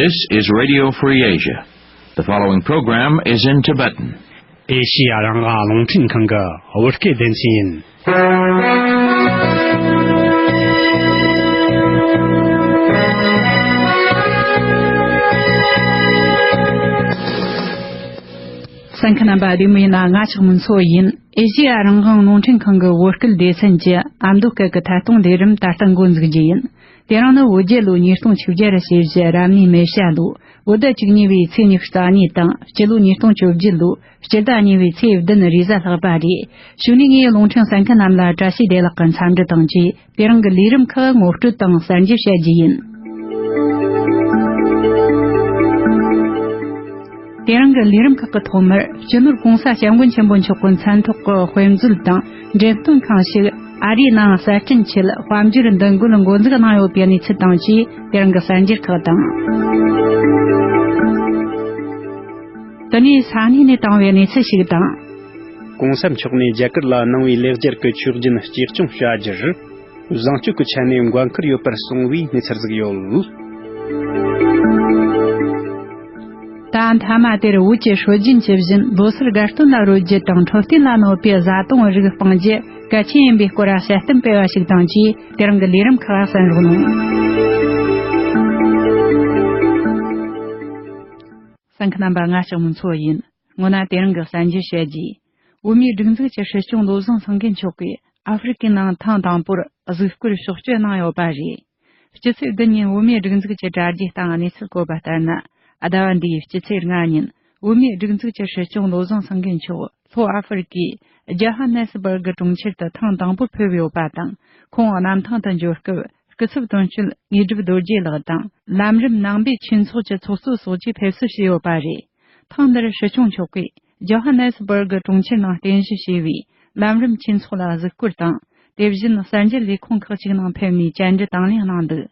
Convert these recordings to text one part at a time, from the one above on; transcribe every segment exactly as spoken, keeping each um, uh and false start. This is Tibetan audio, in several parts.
This is Radio Free Asia. The following program is in Tibetan. ཨེ་ཤི་ཡ་རང་དབང་རླུང་འཕྲིན་ཁང་གི་བོད་སྐད་སྡེ་ཚན་ཡིན། གསན་མཁན་རྣམ་པ་བདེ་མོ་ཡིན་ན། ང་ཆགས་མུན་ཚོ་ཡིན། ཨེ་ཤི་ཡ་རང་དབང་རླུང་འཕྲིན་ཁང་གི་བོད་སྐད་སྡེ་ཚན་གྱི་ཨ་མདོ་སྐད་ཀྱི་ཐད་གཏོང་ལས་རིམ་ད་ལྟ་འགོ་འཛུགས་རྒྱུ་ཡིན། དེ་རིང་ནི་བོད་རྒྱལ་ལོ་ཉིས་སྟོང་བཅོ་བརྒྱད་ར་བྱེད་བཞི་རབ་གནས་མེ་བྱ་ལོ། བོད་ཟླ་བཅུ་གཉིས་པའི་ཚེས་ཉི་ཤུ་རྩ་གཉིས་དང་། སྤྱི་ལོ་ཉིས་སྟོང་བཅོ་བརྒྱད་ལོ་སྤྱི་ཟླ་གཉིས་པའི་ཚེས་བདུན་རེས་གཟའ་ལྷག་པ་རེད། གཞུག་ནས་ངས་རླུང་འཕྲིན་གསན་མཁན་རྣམས་ལ་བཀྲ་ཤིས་བདེ་ལེགས་ཀྱི་འཚམས་འདྲི་དང་བཅས། དེ་རིང་གི་ལས་རིམ་ཁག་ངོ་སྤྲོད་དང་གསར་འགྱུར་བཤད་རྒྱུ་ཡིན། དེ་རིང་གི་ལས་རིམ་ཁག་གི་ཐོག་མར། སྤྱི་ནོར་༸གོང་ས་༸སྐྱབས་མགོན་ཆེན་པོ་མཆོག་གི་མཚན་ཐོག་གི་དཔེ་མཛོད་དང་འགྲེམས་སྟོན་ཁང་ཞིག་ཨ་རིའི་ནང་གསར་སྐྲུན་ཆེད་དཔལ་འབྱོར་འདུ་འགོད་འགོ་འཛུགས་གནང་ཡོད་པའི་གནས་ཚུལ་དང་བཅས། དེ་རིང་གི་གསར་འགྱུར་ཁག་དང་། དེ་ནས་ས་གནས་ནས་བཏང་བའི་གནས་ཚུལ་ཞིག་དང་། ༸གོང་ས་མཆོག་ནས་རྒྱ་གར་ལ་གནང་བའི་ལེགས་སྦྱར་གྱི་ཆོས་རྒྱུན་གཅེས་སྐྱོང་བྱ་རྒྱུར་བཟང་སྤྱོད་ཀྱི་ཆ་ནས་འགན་འཁུར་ཡོད་པར་གསུངས་པའི་གནས་ཚུལ་ཟིག་ཡོད། ད་མཐའ་མ་དེར་བོད་ཀྱི་སྲོལ་རྒྱུན་ཇི་བཞིན་ལོ་སར་དགའ་སྟོན་ལ་རོལ་རྒྱུ་དང་འཕྲོད་བསྟེན་ལ་གནོད་པའི་བཟའ་བཏུང་རིགས་སྤང་རྒྱུ་གལ་ཆེན་ཡིན་པའི་སྐོར་དཔྱད་གཏམ་སྤེལ་བ་ཞིག་དང་བཅས། དེ་རིང་གི་ལས་རིམ་ཁག་གསན་རོགས་གནང་། གསན་མཁན་རྣམ་པ་ང་ལྕགས་མོ་མཚོ་ཡིན། སྔོན་ན་དེ་རིང་གི་གསར་འགྱུར་བཤད་རྒྱུ། བོད་མིའི་སྒྲིག་འཛུགས་ཀྱི་སྲིད་སྐྱོང་བློ་བཟང་སེང་གེ་མཆོག་གིས་ཨ་ཧྥེ་རི་ཁའི་ནང་ཐེངས་དང་པོར་གཟིགས་སྐོར་ཕྱོགས་བསྐྱོད་གནང་ཡོད་པ་རེད། སྤྱི་ཚེས་བདུན་ཉིན་བོད་མིའི་སྒྲིག་འཛུགས་ཀྱི་དྲ་རྒྱའི་སྟེང་གནས་ཚུལ་བཀོད་པ་ལྟར་ན། ཟླ་བ་འདིའི་སྤྱི་ཚེས་ལྔ་ཉིན་བོད་མིའི་སྒྲིག་འཛུགས་ཀྱི་སྲིད་སྐྱོང་བློ་བཟང་སེང་གེ་མཆོག་ལྷོ་ཨ་ཧྥེ་རི་ཁའི་ཇོ་ཧ་ནེ་སི་བར་གི་གྲོང་ཁྱེར་དུ་ཐེངས་དང་པོར་ཕེབས་ཡོད་པ་དང་། ཁོང་གནམ་ཐང་དུ་འབྱོར་སྐབས། སྐུ་ཚབ་དོན་གཅོད་དངོས་གྲུབ་རྡོ་རྗེ་ལགས་དང་། ལམ་རིམ་ནང་པའི་ཆོས་ཚོགས་ཀྱི་ཚོགས་གཙོ་སོགས་ཀྱིས་ཕེབས་བསུ་བྱས་ཡོད་པ་རེད། ཐེངས་འདིར་སྲིད་སྐྱོང་མཆོག་གིས་ཇོ་ཧ་ནེ་སི་བར་གི་གྲོང་ཁྱེར་ནང་རྟེན་གཞི་བྱས་པའི་ལམ་རིམ་ཆོས་ཚོགས་ལ་གཟིགས་སྐོར་དང་། དེ་བཞིན་གསར་འགྱུར་ལས་ཁུངས་ཁག་ཅིག་ནང་ཕེབས་ནས་བཅར་འདྲི་དང་ལེན་གནང་འདུག་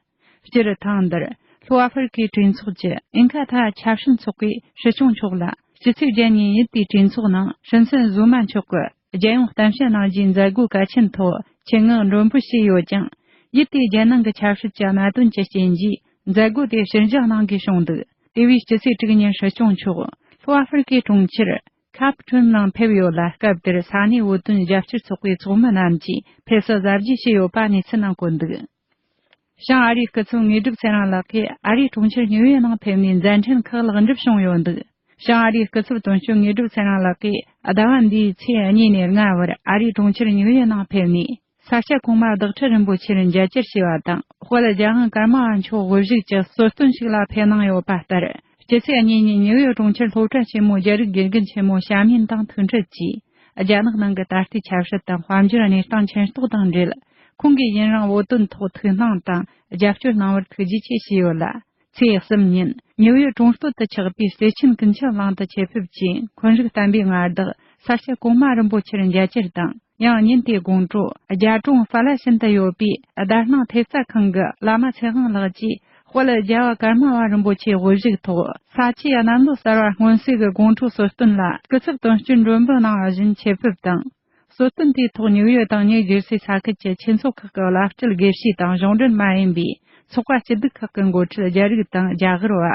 སྤྱིར་ཐེངས་འདིར་ལྷོ་ཨ་ཧྥེ་རི་ཁའི་གྲོས་ཚོགས་ཀྱི་ཨིན་ཁ་ཐ་ཆབ་སྲིད་ཚོགས་པས་སྲིད་སྐྱོང་མཆོག་ལ། སྤྱི་ཚེས་བརྒྱད་ཉིན་ཡུལ་དེའི་གྲོས་ཚོགས་ནང་སྲིད་འཛིན་ཟུ་མ་མཆོག་གིས་རྒྱལ་ཡོངས་གཏམ་བཤད་གནང་རྒྱུའི་མཛད་སྒོ་གལ་ཆེན་ཐོག་ཆེད་མངགས་མགྲོན་འབོད་བྱས་ཡོད་ཀྱང་། ཡུལ་དེའི་རྒྱལ་ནང་གི་ཆབ་སྲིད་ཀྱི་གནད་དོན་གྱི་རྐྱེན་གྱིས་མཛད་སྒོ་དེ་ཕྱིར་འགྱངས་གནང་དགོས་བྱུང་འདུག་དེ་བས་སྤྱི་ཚེས་དྲུག་ཉིན་སྲིད་སྐྱོང་མཆོག་ལྷོ་ཨ་ཧྥེ་རི་ཁའི་གྲོང་ཁྱེར་ཁ་པ་ཁྲོན་ནང་ཕེབས་ཡོད་ལ། སྐབས་དེར་ས་གནས་བོད་དོན་རྒྱབ་སྐྱོར་ཚོགས་པའི་ཚོགས་མི་རྣམས་ཀྱིས་ཕེབས་བསུ་གཟབ་རྒྱས་བྱས་ཡོད་པ་གནས་ཚུལ་ནང་བཀོད་འདུག་བྱང་ཨ་རིའི་སྐུ་ཚབ་དངོས་གྲུབ་ཚེ་རིང་ལགས་ཀྱིས་ཨ་རིའི་གྲོང་ཁྱེར་ཉིའུ་ཡོག་ནང་ཕེབས་ནས་མཛད་འཕྲིན་ཁག་ལེགས་འགྲུབ་བྱུང་ཡོད་འདུག་བྱང་ཨ་རིའི་སྐུ་ཚབ་དོན་གཅོད་དངོས་གྲུབ་ཚེ་རིང་ལགས་ཀྱིས་ཟླ་བ་འདིའི་ཚེས་གཉིས་ནས་ལྔ་བར་ཨ་རིའི་གྲོང་ཁྱེར་ཉིའུ་ཡོག་ནང་ཕེབས་ནས། ས་སྐྱ་གོང་མ་བདག་ཁྲི་རིན་པོ་ཆེར་མཇལ་བཅར་བྱས་པ་དང་། དཔལ་རྒྱལ་དབང་ཀརྨ་པ་མཆོག་དབུ་བཞུགས་ཀྱི་གསོལ་སྟོན་ཞིག་ལ་ཕེབས་གནང་ཡོད་པ་ལྟར། སྤྱི་ཚེས་གཉིས་ཉིན་ཉིའུ་ཡོག་གྲོང་ཁྱེར་སློབ་གྲྭ་ཆེན་མོའི་རྒྱ་རིགས་དགེ་རྒན་ཆེན་མོ་བྱམས་ཡིན་དང་ཐུག་འཕྲད་ཀྱིས། རྒྱ་ནག་ནང་གི་ད་ལྟའི་ཆབ་སྲིད་དང་དཔལ་འབྱོར་གནས་སྟངས་མཁྱེན་རྟོགས་དང་འབྲེལ། ཁོང་གིས་ཡུན་རིང་བོད་དོན་ཐོག་ཐུགས་སྣང་དང་རྒྱབ་སྐྱོར་གནང་བར་ཐུགས་རྗེ་ཆེ་ཞུས་ཡོད་ལ། ཚེས་གསུམ་ཉིན་ཉིའུ་ཡོག་གྲོང་སྟོད་དུ་ཆགས་པའི་བརྩེ་ཆེན་ཀུན་ཁྱབ་གླིང་དུ་ཆེད་ཕེབས་ཀྱིས་འཁོན་རིགས་བསྟན་པའི་མངའ་བདག་ས་སྐྱ་གོང་མ་རིན་པོ་ཆེར་མཇལ་བཅར་དང་། ཡང་ཉིན་དེའི་དགོང་དྲོ་རྒྱ་གྲོང་ཧྥ་ལ་ཤིན་ཏུ་ཡོད་པའི་དར་སྣང་ཐེབས་རྩ་ཁང་གི་བླ་མ་ཚེ་དབང་ལགས་ཀྱིས་དཔལ་རྒྱལ་བ་ཀརྨ་པ་རིན་པོ་ཆེའི་དབུ་བཞུགས་ཐོག་ས་ཆའི་གནམ་ལོ་གསར་བ་སྔོན་གསོས་ཀྱི་དགོང་དྲོ་གསོལ་སྟོན་ལ་སྐུ་ཚབ་དོན་གཅོད་མགྲོན་འབོད་གནང་བ་བཞིན་ཆེད་ཕེབས་དང་། གསོལ་སྟོན་དེའི་ཐོག་ཉིའུ་ཡོག་དང་ཉིའུ་ཇེར་སི་ས་ཁུལ་གྱི་ཆོས་ཚོགས་ཁག་གི་བླ་སྤྲུལ་དགེ་བཤེས་དང་གཞུང་འབྲེལ་མ་ཡིན་པའི་ཚོགས་པ་སྐྱིད་སྡུག་ཁག་གི་འགོ་ཁྲིད་རྒྱ་རིགས་དང་རྒྱ་གར་བ།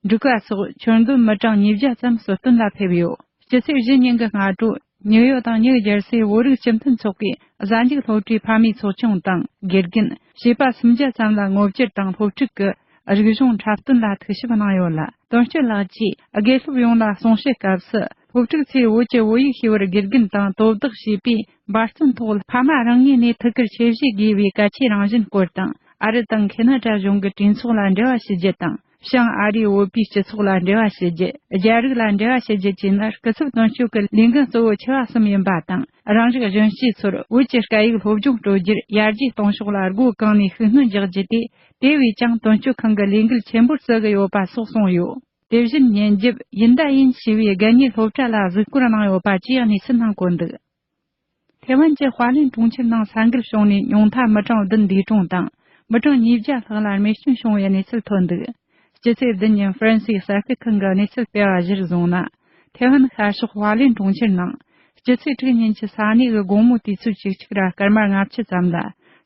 འབྲུག་པ་སོགས་ཁྱོན་བསྡོམས་མི་གྲངས་ཉིས་བརྒྱ་ཙམ་གསོལ་སྟོན་ལ་ཕེབས་ཡོད། སྤྱི་ཚེས་བཞི་ཉིན་གྱི་སྔ་དྲོ་ཉིའུ་ཡོག་དང་ཉིའུ་ཇེར་སིའི་བོད་རིགས་སྤྱི་མཐུན་ཚོགས་པའི་གཟའ་མཇུག་སློབ་གྲྭའི་ཕ་མའི་ཚོགས་ཆུང་དང་དགེ་རྒན། བྱིས་པ་སུམ་བརྒྱ་ཙམ་ལ་ངོ་བཅར་དང་སློབ་ཕྲུག་གི་རིག་གཞུང་འཁྲབ་སྟོན་ལ་ཐུགས་ཞིབ་གནང་ཡོད་ལ། དོན་གཅོད་ལགས་ཀྱིས་དགེ་སློབ་ཡོངས་ལ་གསུང་བཤད་སྐབས་སུ། སློབ་ཕྲུག་ཚོས་བོད་ཀྱི་བོད་ཡིག་ཤེས་པར་དགེ་རྒན་དང་དོ་བདག་བྱས་པས། འབད་བརྩོན་ཐོག་ཕ་མ་རང་ངོས་ནས་ཐུགས་ཁུར་ཆེ་བཞེས་དགོས་པའི་གལ་ཆེའི་རང་བཞིན་སྐོར་དང་། ཨ་རི་དང་ཁེ་ན་ཌ་གཞུང་གི་གྲོས་ཚོགས་ལ་འབྲེལ་བ་ཞུ་རྒྱུ་དང་། བྱང་ཨ་རིའི་བོད་པའི་སྤྱི་ཚོགས་ལ་འབྲེལ་བ་ཞུ་རྒྱུ། རྒྱ་རིགས་ལ་འབྲེལ་བ་ཞུ་རྒྱུ་བཅས་ནི་སྐུ་ཚབ་དོན་གཅོད་ཀྱི་ལས་འགན་གཙོ་བོ་ཆེ་བ་གསུམ་ཡིན་པ་དང་། རང་རིགས་གཞོན་སྐྱེས་ཚོར་བོད་ཀྱི་སྐད་ཡིག་སློབ་སྦྱོང་སྤྲོད་རྒྱུར་ཡར་རྒྱས་གཏོང་ཕྱོགས་ལ་སྒོ་གང་ནས་ཤུགས་སྣོན་རྒྱག་རྒྱུ་དེ། དེ་བས་ཀྱང་དོན་གཅོད་ཁང་གི་ལས་འགུལ་ཆེན་པོར་བརྩི་གི་ཡོད་པ་སོགས་གསུངས་ཡོད། དེ་བཞིན་ཉིན་རྒྱབ་ཡིན་ད་ཡིན་ཞེས་པའི་དགའ་ཉེ་སློབ་གྲྭ་ལ་གཟིགས་སྐོར་གནང་ཡོད་པ་བཅས་གནས་ཚུལ་ནང་བཀོད་འདུག་ཐེ་ཝན་གྱི་ཧྭ་ལིན་གྲོང་ཁྱེར་ནང་ས་འགུལ་བྱུང་ནས་ཉུང་མཐའ་མི་གྲངས་བདུན་འདས་གྲོངས་དང་། མི་གྲངས་ཉིས་བརྒྱ་ལྷག་ལ་རྨས་སྐྱོན་བྱུང་བའི་གནས་ཚུལ་ཐོན་འདུག་སྤྱི་ཚེས་བདུན་ཉིན་ཧྥ་རན་སིའི་གསར་སྤེལ་ཁང་གི་གནས་ཚུལ་སྤེལ་བ་གཞིར་བཟུང་ན། ཐེ་ཝན་ཤར་ཕྱོགས་ཧྭ་ལིན་གྲོང་ཁྱེར་ནང་། སྤྱི་ཚེས་དྲུག་ཉིན་གྱི་ས་གནས་ཀྱི་དགོང་མོ་དུས་ཚོད་བཅུ་གཅིག་ར་སྐར་མ་ལྔ་བཅུ་ཙམ་ལ།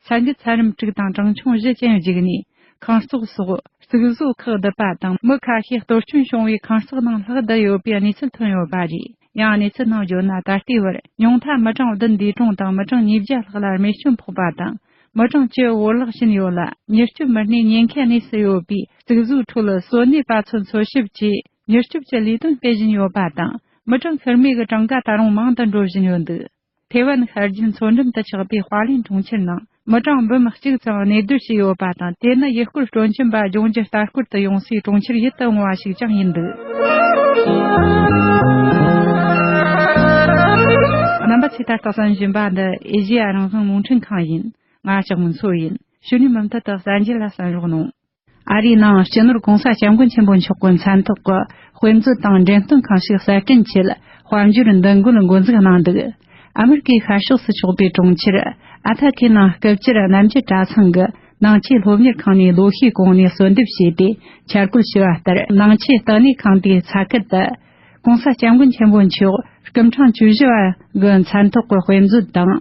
ས་འགུལ་ཚད་རིམ་དྲུག་དང་གྲངས་ཆུང་བཞི་ཅན་བརྒྱུད་ནས། ཁང་བརྩེགས་སོགས་རྩིག་བཟོ་ཁག་བསྡུས་པ་དང་། མི་ཁ་ཤས་གཏོར་སྐྱོན་བྱུང་བའི་ཁང་བརྩེགས་ནང་ལྷག་བསྡད་ཡོད་པའི་གནས་ཚུལ་ཐོན་ཡོད་པ་རེད། ཡང་གནས་ཚུལ་ནང་བརྗོད་ན། ད་ལྟའི་བར་ཉུང་མཐའ་མི་གྲངས་བདུན་འདས་གྲོངས་དང་། མི་གྲངས་ཉིས་བརྒྱ་ལྷག་ལ་རྨས་སྐྱོན་ཕོག་པ་དང་། མི་གྲངས་བཅུ་བོར་བརླག་ཕྱིན་ཡོད་ལ། མྱུར་སྐྱོབ་མི་སྣས་ཉེན་ཁའི་གནས་སུ་ཡོད་པའི་རྩིག་བཟོའི་ཁྲོད་གསོན་གནས་པ་ཚོ་འཚོལ་ཞིབ་བྱས། མྱུར་སྐྱོབ་ཀྱི་ལས་དོན་སྤེལ་བཞིན་ཡོད་པ་དང་། མི་གྲངས་ཤི་རྨས་ཀྱི་གྲངས་ཀ་ད་རུང་མང་དུ་འགྲོ་བཞིན་ཡོད་འདུག་ཐེ་ཝན་ཤར་རྒྱུད་མཚོ་འགྲམ་དུ་ཆགས་པའི་ཧྭ་ལིན་གྲོང་ཁྱེར་ནང་མི་གྲངས་འབུམ་གཅིག་ཙམ་གནས་སྡོད་བྱས་ཡོད་པ་དང་། དེ་ནི་ཡུལ་སྐོར་སྤྲོ་འཆམ་པ་ལྗོངས་རྒྱུ་ལྟ་སྐོར་དུ་ཡོང་སའི་གྲོང་ཁྱེར་ཡིད་དུ་འོང་བ་ཞིག་ཀྱང་ཡིན་འདུག་རྣམ་པ་ཚོས་ད་ལྟ་གསན་བཞིན་པ་འདི་ཨེ་ཤེ་ཡ་རང་དབང་རླུང་འཕྲིན་ཁང་ཡིན། ང་ལྕགས་མོ་མཚོ་ཡིན། གཞུག་ནས་མུ་མཐུད་དུ་གསར་འགྱུར་ལ་གསན་རོགས་གནང་། ཨ་རིའི་ནང་སྤྱི་ནོར་༸གོང་ས་༸སྐྱབས་མགོན་ཆེན་པོ་མཆོག་གི་མཚན་ཐོག་གི་དཔེ་མཛོད་དང་འགྲེམས་སྟོན་ཁང་ཞིག་གསར་སྐྲུན་ཆེད་དཔལ་འབྱོར་འདུ་འགོད་འགོ་འཛུགས་གནང་འདུག་ཨ་མེ་རི་ཀའི་ཤར་ཕྱོགས་སུ་ཆགས་པའི་གྲོང་ཁྱེར་ཨ་ཐ་ཁའི་ནང་སྐུ་བཅར་རྣམ་འགྱུར་གྲྭ་ཚང་གི་ནང་ཆོས་སློབ་གཉེར་ཁང་ནས་ལོ་ཤས་གོང་ནས་གསོལ་འདེབས་བྱས་ཏེ་འཆར་འགོད་ཞུས་པ་ལྟར། ནང་ཆོས་ལྟེ་གནས་ཁང་དེའི་ས་ཁུལ་དུ། ༸གོང་ས་༸སྐྱབས་མགོན་ཆེན་པོ་མཆོག་སྐུ་ཕྲེང་བཅུ་བཞི་པ་གི་མཚན་ཐོག་གི་དཔེ་མཛོད་དང་།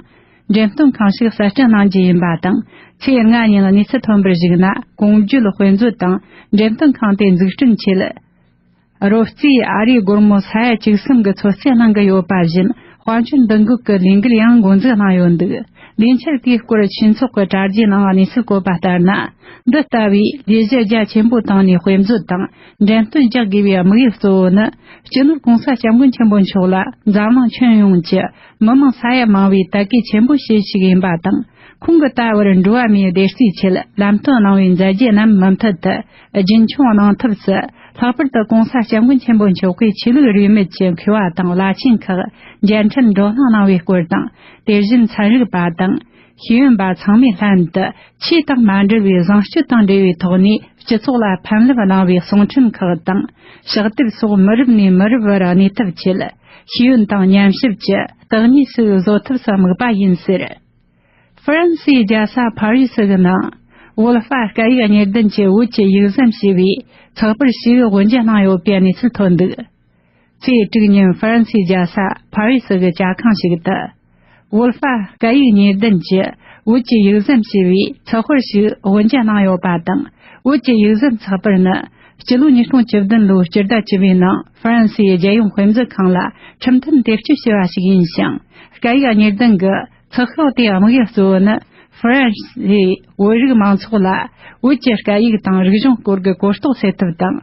འགྲེམས་སྟོན་ཁང་ཞིག་གསར་སྐྲུན་གནང་རྒྱུ་ཡིན་པ་དང་། ཚེས་ལྔ་ཉིན་གནས་ཚུལ་ཐོན་པར་གཞིགས་ན། གོང་བརྗོད་དཔེ་མཛོད་དང་འགྲེམས་སྟོན་ཁང་དེ་འཛུགས་སྐྲུན་ཆེད། རོབ་རྩིས་ཨ་རིའི་སྒོར་མོ་ས་ཡ་བཅུ་གསུམ་གྱི་ཚོད་རྩིས་གནང་གི་ཡོད་པ་བཞིན། དཔལ་འབྱོར་འདུ་འགོད་ཀྱི་ལས་འགུལ་ཡང་འགོ་འཛུགས་གནང་ཡོད་འདུག་ལས་འཆར་དེའི་སྐོར་ཆོས་ཚོགས་ཀྱི་དྲ་རྒྱའི་ནང་གནས་ཚུལ་བཀོད་པ་ལྟར་ན། འདི་ལྟ་བུའི་ལས་གཞི་རྒྱ་ཆེན་པོའི་སྟེང་ནས་དཔེ་མཛོད་དང་འགྲེམས་སྟོན་རྒྱག་དགོས་པའི་དམིགས་ཡུལ་གཙོ་བོ་ནི། སྤྱི་ནོར་༸གོང་ས་༸སྐྱབས་མགོན་ཆེན་པོ་མཆོག་ལ་འཛམ་གླིང་ཁྱོན་ཡོངས་ཀྱི་མི་མང་ས་ཡ་མང་བས་དད་གུས་ཆེན་པོ་བྱེད་ཞིག་ཡིན་པ་དང་། ཁོང་གི་ལྟ་བར་འགྲོ་བ་མིའི་བདེ་སྐྱིད་ཆེད་ལམ་སྟོན་གནང་བའི་མཛད་རྗེས་རྣམས་མུ་མཐུད་དུ་རྒྱུན་འཁྱོངས་གནང་ཐབས་སུ། ལྷག་པར་དུ་༸གོང་ས་༸སྐྱབས་མགོན་ཆེན་པོ་མཆོག་གིས་ཆོས་ལུགས་རིས་མེད་ཀྱི་མཁས་པ་དང་བླ་ཆེན་ཁག་མཇལ་འཕྲད་བགྲོ་གླེང་གནང་བའི་སྐོར་དང་། དེ་བཞིན་ཚན་རིག་པ་དང་ཤེས་ཡོན་པ་ཚང་མས་ལྷན་དུ་ཆོས་དང་མ་འབྲེལ་བའི་བཟང་སྤྱོད་དང་འབྲེལ་བའི་ཐོག་ནས་སྤྱི་ཚོགས་ལ་ཕན་རླབས་གནང་བའི་གསུང་འཕྲིན་ཁག་དང་། ཕྱག་དེབ་སོགས་མི་རབས་ནས་མི་རབས་བར་གནས་ཐབས་ཆེད་ཤེས་ཡོན་དང་ཉམས་ཞིབ་ཀྱི་བརྟག་གཉིས་སུ་བཟོ་ཐབས་སུ་དམིགས་པ་ཡིན་ཟེར། ཧྥ་རན་སིའི་རྒྱལ་ས་ཕ་རི་སི་གི་ནང་བོད་ཧྥ་སྐད་ཡིག་གཉེར་ལྡན་གྱི་བོད་ཀྱི་ཡིག་ཟམ་ཞེས་པའི་ཚགས་པར་ཞིག་དབུ་འབྱེད་གནང་ཡོད་པའི་གནས་ཚུལ་ཐོན་འདུག་ཚེས་དྲུག་ཉིན་ཧྥ་རན་སིའི་རྒྱལ་ས་ཕ་རི་སི་གི་ཇ་ཁང་ཞིག་ཏུ། བོད་ཧྥ་སྐད་ཡིག་གཉེར་ལྡན་གྱི་བོད་ཀྱི་ཡིག་ཟམ་ཞེས་པའི་ཚགས་པར་ཞིག་དབུ་འབྱེད་གནང་ཡོད་པ་དང་། བོད་ཀྱི་ཡིག་ཟམ་ཚགས་པར་ནི་སྤྱི་ལོ་ཉིས་སྟོང་བཅུ་བདུན་ལོའི་སྤྱི་ཟླ་བཅུ་པའི་ནང་ཧྥ་རན་སིའི་རྒྱལ་ཡོངས་དཔེ་མཛོད་ཁང་ལ་ཁྲིམས་མཐུན་དེབ་སྐྱེལ་བྱས་པ་ཞིག་ཡིན་ཞིང་། སྐད་ཡིག་གཉེར་ལྡན་གྱི་ཚགས་ཤོག་དེའི་དམིགས་ཡུལ་གཙོ་བོ་ནི། ཧྥ་རན་སིའི་བོད་རིགས་མང་ཚོགས་ལ་བོད་ཀྱི་སྐད་ཡིག་དང་རིག་གཞུང་སྐོར་གྱི་གོ་རྟོགས་སད་ཐབས་དང་།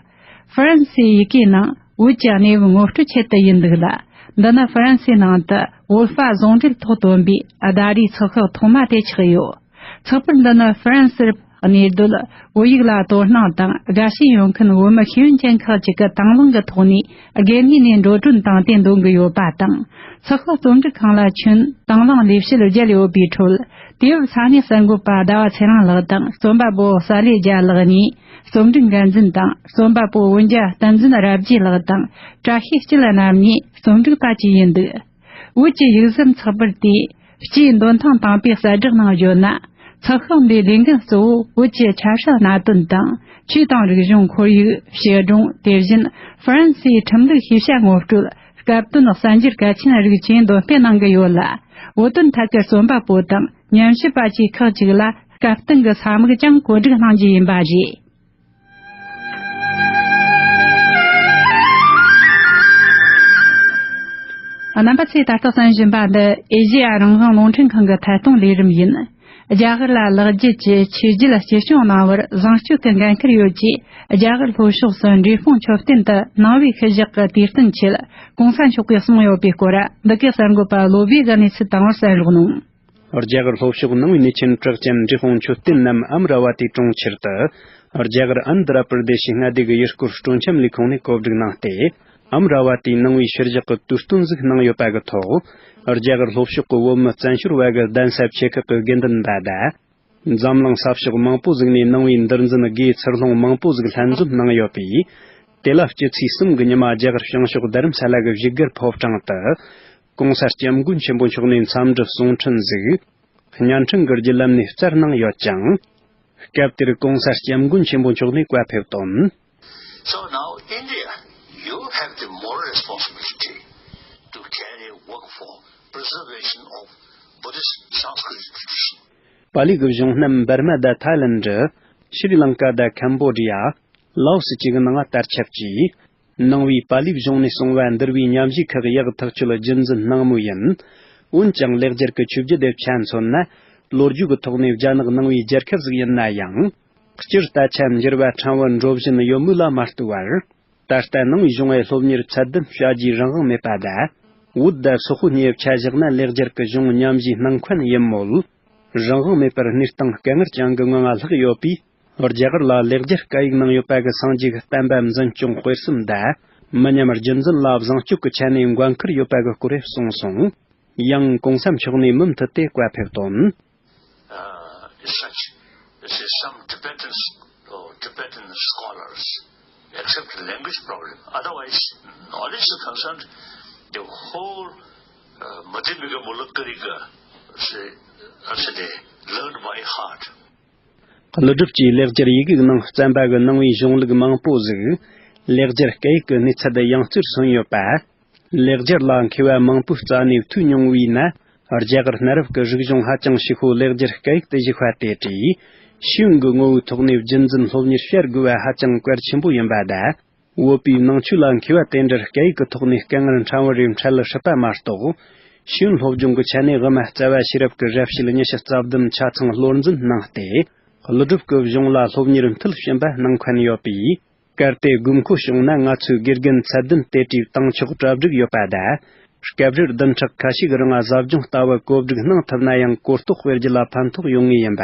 ཧྥ་རན་སིའི་ཡི་གེའི་ནང་བོད་ཀྱི་གནས་བབ་ངོ་སྤྲོད་ཆེད་དུ་ཡིན་འདུག་ལ། འདི་ནི་ཧྥ་རན་སིའི་ནང་དུ་བོད་ཧྥ་ཟུང་འབྲེལ་ཐོག་བཏོན་པའི་ཟླ་རེའི་ཚགས་ཤོག་ཐོག་མ་དེ་ཆགས་ཡོད། ཚགས་པར་འདི་ནི་ཧྥ་རན་སིར་གནས་སྡོད་བོད་ཡིག་ལ་དོ་སྣང་དང་དགའ་ཞེན་ཡོད་མཁན་བོད་མི་ཤེས་ཡོན་ཅན་ཁག་ཅིག་གི་དང་བླངས་ཀྱི་ཐོག་ནས་དགོས་ངེས་ནས་འགྲོ་གྲོན་བཏང་སྟེ་འདོན་གྱི་ཡོད་པ་དང་། ཚགས་ཤོག་རྩོམ་སྒྲིག་ཁང་ལ་ཁྱོན་དང་བླངས་ལས་བྱེད་བརྒྱད་ཡོད་པའི་ཁྲོད། དུས་བབ་ས་གནས་གསར་འགོད་པ་ཟླ་བ་ཚེ་རིང་ལགས་དང་རྩོམ་པ་པོ་གསལ་ལེ་རྒྱལ་ལགས་གཉིས། རྩོམ་སྒྲིག་འགན་འཛིན་དང་རྩོམ་པ་པོ་འོན་ཇ་བསྟན་འཛིན་རབ་རྒྱས་ལགས་དང་བཀྲ་ཤིས་སྐྱིད་རྣམ་གཉིས་རྩོམ་སྒྲིག་པ་བཅས་ཡིན་འདུག་བོད་ཀྱི་ཡིག་ཟམ་ཚགས་པར་དེས་སྤྱིའི་འདོན་ཐང་དང་པོའི་གསལ་བསྒྲགས་ནང་བརྗོད་ན། ཚགས་ཤོག་འདིའི་ལས་འགན་གཙོ་བོ་བོད་ཀྱི་ཆ་བཞག་གནད་དོན་དང་ཆོས་དང་རིག་གཞུང་། ཁོར་ཡུག། ཕྱི་སྒྲུང་། དེ་བཞིན་ཧྥ་རན་སིའི་ཁྲིམས་ལུགས་ཤེས་བྱ་ངོ་སྤྲོད། སྐབས་དོན་གསར་འགྱུར་གལ་ཆེན་རིགས་བཅས་འདོན་སྤེལ་གནང་གི་ཡོད་ལ། བོད་དོན་ཐད་ཀྱི་རྩོམ་པ་པོ་དང་ཉམས་ཞིབ་པ་བཅས་ཁག་ཅིག་ལ་སྐབས་བསྟུན་གྱི་ས་མིག་ཀྱང་བཀོད་སྒྲིག་གནང་རྒྱུ་ཡིན་པ་རེད། རྣམ་པ་ཚོས་ད་ལྟ་གསན་བཞིན་པ་འདི་ཨེ་ཤེ་ཡ་རང་དབང་རླུང་འཕྲིན་ཁང་གི་ཐད་གཏོང་ལས་རིམ་ཡིན། རྒྱ་གར་ལ་ལེགས་སྐྱེས་ཀྱི་ཆོས་བརྒྱུད་སྐྱེད་སྲིང་གནང་བར་བཟང་སྤྱོད་ཀྱི་འགན་འཁུར་ཡོད་ཅེས། རྒྱ་གར་ལྷོ་ཕྱོགས་སུ་འབྲས་སྤུངས་མཆོད་རྟེན་དུ་ནང་པའི་ཤུལ་བཞག་གི་དུས་སྟོན་ཆེད་༸གོང་ས་མཆོག་གིས་གསུངས་ཡོད་པའི་སྐོར། འདི་གའི་གསར་འགོད་པ་བློ་བྷེ་གིས་གནས་ཚུལ་བཏང་བར་གསན་རོགས་གནང་། རྒྱ་གར་ལྷོ་ཕྱོགས་ནང་པའི་གནས་ཆེན་གྲགས་ཅན་འབྲས་སྤུངས་མཆོད་རྟེན་ནམ་ཨམ་ར་བ་ཏི་གྲོང་ཁྱེར་དུ། རྒྱ་གར་ཨན་དྷ་ར་པར་དེ་ཤི་མངའ་སྡེ་གི་ཡུལ་སྐོར་སྤྲོ་འཆམ་ལས་ཁུངས་ནས་གོ་སྒྲིག་གནང་སྟེ། ཨམ་ར་བ་ཏིའི་ནང་པའི་ཤུལ་བཞག་གི་དུས་སྟོན་ཟིག་གནང་ཡོད་པ་གི་ཐོག་རྒྱ་གར་ལྷོ་ཕྱོགས་ཀྱི་བོད་མི་བཙན་བྱོལ་བ་གི་གདན་ས་ཆེ་ཁག་གི་དགེ་འདུན་པ་དང་། འཛམ་གླིང་ས་ཕྱོགས་མང་པོ་ཟིག་ནས་ནང་པའི་འདུལ་འཛིན་དགེ་ཚུལ་སློང་མང་པོ་ཟིག་ལྷན་འཛོམས་གནང་ཡོད་པས། དེ་ལ་སྤྱི་ཚེས་གསུམ་གྱི་ཉི་མ་རྒྱ་གར་བྱང་ཕྱོགས་རྡ་རམ་ས་ལ་གི་བཞུགས་སྒར་ཕོ་བྲང་དུ། ༸གོང་ས་༸སྐྱབས་མགོན་ཆེན་པོ་མཆོག་ནས་འཚམས་འདྲི་གསུང་འཕྲིན་ཟིག་བརྙན་འཕྲིན་གྱི་བརྒྱུད་ལམ་ནས་བསྩལ་གནང་ཡོད་ཅིང་། སྐབས་དེར་༸གོང་ས་༸སྐྱབས་མགོན་ཆེན་པོ་མཆོག་ནས་བཀའ་ཕེབས་དོན། So now, India, you have the moral responsibility to carry work for preservation of Buddhist Sanskrit tradition. པཱ་ལི་གི་གཞུང་རྣམས་འབར་མ་དང་ཐའི་ལེན་ཌི། ཤྲི་ལང་ཀ་དང་ཁམ་བོ་ཌི་ཡ། ལའོ་སི་བཅས་ཀྱི་ནང་ལ་དར་ཁྱབ་ཀྱིས། ནང་པའི་པཱ་ལིའི་གཞུང་ནས་གསུངས་པ་འདུལ་བའི་ཉམས་བཞེས་ཁག་ཡག་ཐག་ཆོད་རྒྱུན་འཛིན་གནང་མུས་ཡིན། འོན་ཀྱང་ལེགས་སྦྱར་གྱི་ཆོས་བརྒྱུད་དེ་ཆ་མཚོན་ན། ལོ་རྒྱུས་ཀྱི་ཐོག་ནས་རྒྱ་ནག་ནང་པའི་རྒྱལ་ཁབ་ཟིག་ཡིན་ན་ཡང་། སྤྱིར་ད་ཆ་འགྱུར་བ་ཕྲན་བུ་འགྲོ་བཞིན་ཡོད་མུས་ལ་མ་ལྟོས་པར། ད་ལྟ་ནང་པའི་གཞུང་པའི་སློབ་གཉེར་ཚད་ལྡན་བྱ་རྒྱུའི་རང་དབང་མེད་པ་དང་། བོད་དང་སོག་པོའི་གནས་བབ་ཆ་བཞག་ན་ལེགས་སྦྱར་གྱི་གཞུང་ཉམས་བཞེས་གནང་མཁན་ཡིན་མོད། རང་དབང་མེད་པར་གནས་སྟངས་དཀའ་ངལ་ཅན་གྱི་ངང་ལྷག་ཡོད་པས། རྒྱ་གར་ལ་ལེགས་སྦྱར་སྐད་ཡིག་ནང་ཡོད་པ་གི་སངས་རྒྱས་ཀྱི་བསྟན་པ་འཛིན་སྐྱོང་སྤེལ་གསུམ་དང་། མི་ཉམས་རྒྱུན་འཛིན་ལ་བཟང་སྤྱོད་ཀྱི་ཆ་ནས་འགན་ཁུར་ཡོད་པ་གི་སྐོར་རེ་གསུངས་སོང་། ཡང་གོང་ས་མཆོག་ནས་མུ་མཐུད་དེ་བཀའ་ཕེབས་དོན། Uh, is such. This is some Tibetan, oh, Tibetan scholars accept the language problem. Otherwise, knowledge is concerned, the whole uh, Madhyamika Mulakarika, say, actually learned by heart. ཀླུ་སྒྲུབ་ཀྱིས་ལེགས་སྦྱར་ཡི་གེ་ནང་བརྩམས་པ་གི་ནང་པའི་གཞུང་ལུགས་མང་པོ་ཟིག་ལེགས་སྦྱར་སྐད་ཡིག་གི་གནས་ཚད་ཡང་རྩེར་སོན་ཡོད་པ། ལེགས་སྦྱར་ལ་མཁས་པ་མང་པོའི་རྩ་ནས་ཐོས་མྱོང་བས་ན། རྒྱ་གར་གནའ་རབས་ཀྱི་རིག་གཞུང་ཧ་ཅང་ཕྱི་ཤོས་ལེགས་སྦྱར་སྐད་ཡིག་ཏུ་བཞག་པ་དེ་གྲས། ཤེས་ཡོན་གྱི་ངོ་བོའི་ཐོག་ནས་རྒྱུན་འཛིན་སློབ་གཉེར་བྱ་དགོས་པ་ཧ་ཅང་གལ་ཆེན་པོ་ཡིན་པ་དང་། བོད་པའི་ནང་ཆོས་ལ་མཁས་པ་དེ་འདྲར་སྐད་ཡིག་གི་ཐོག་ནས་དཀའ་ངལ་ཕྲན་བུ་རེ་འཕྲད་སྲིད་པ་མ་གཏོགས། ཤེས་ཡོན་སློབ་སྦྱོང་གི་ཆ་ནས་དབུ་མ་རྩ་བ་ཤེས་རབ་ཀྱི་རབ་བྱེད་ཉི་ཤུ་རྩ་བདུན་ཆ་ཚང་བློར་འཛིན་གནང་སྟེ། ཀླུ་སྒྲུབ་ཀྱི་གཞུང་ལ་སློབ་གཉེར་མཐིལ་ཕྱིན་པ་གནང་མཁན་ཡོད་པས། གལ་ཏེ་དགོས་མཁོ་བྱུང་ན་ང་ཚོའི་དགེ་རྒན་ཚད་ལྡན་དེ་གྲས་བཏང་ཆོག་གྲ་སྒྲིག་ཡོད་པ་དང་། སྐབས་རེར་བདུན་ཕྲག་ཁ་ཤས་ཀྱི་རིང་ཟབ་སྦྱོང་ལྟ་བུ་གོ་སྒྲིག་གནང་ཐུབ་ན་ཡང་གོ་རྟོགས་སྤེལ་རྒྱུ་ལ་ཕན་ཐོགས་ཡོང་ངེས་ཡིན་པ།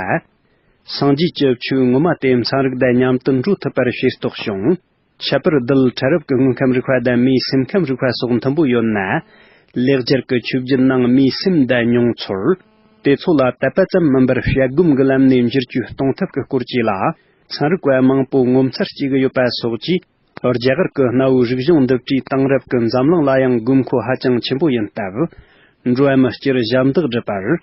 སངས་རྒྱས་ཀྱི་ཆོས་ངོ་མ་དེ་ཚན་རིག་དང་མཉམ་དུ་འགྲོ་ཐུབ་པར་ཤེས་རྟོགས་བྱུང་། ཁྱད་པར་རྡུལ་ཕྲ་རབ་ཀྱི་དངོས་ཁམས་རིག་པ་དང་མིའི་སེམས་ཁམས་རིག་པ་སོགས་མཐུན་པོ་ཡོད་ན། ལེགས་སྦྱར་གྱི་ཆོས་བརྒྱུད་ནང་མིའི་སེམས་དང་མྱོང་ཚོར། དེ་ཚོ་ལ་དད་པ་ཙམ་མིན་པར་བྱ་སྒོམ་གྱི་ལམ་ནས་འགྱུར་བཅོས་གཏོང་ཐབས་ཀྱི་སྐོར་བཅས་ལ། ཚན་རིག་པ་མང་པོ་ངོ་མཚར་སྐྱེ་གི་ཡོད་པ་སོགས་ཀྱིས། རྒྱ་གར་གྱི་གནའ་བོའི་རིག་གཞུང་འདི་བྲིས་དེང་རབས་ཀྱི་འཛམ་གླིང་ལ་ཡང་དགོས་མཁོ་ཧ་ཅང་ཆེན་པོ་ཡིན་སྟབས། འགྲོ་བ་མི་སྤྱིར་ཞབས་འདེགས་སྒྲུབ་པར།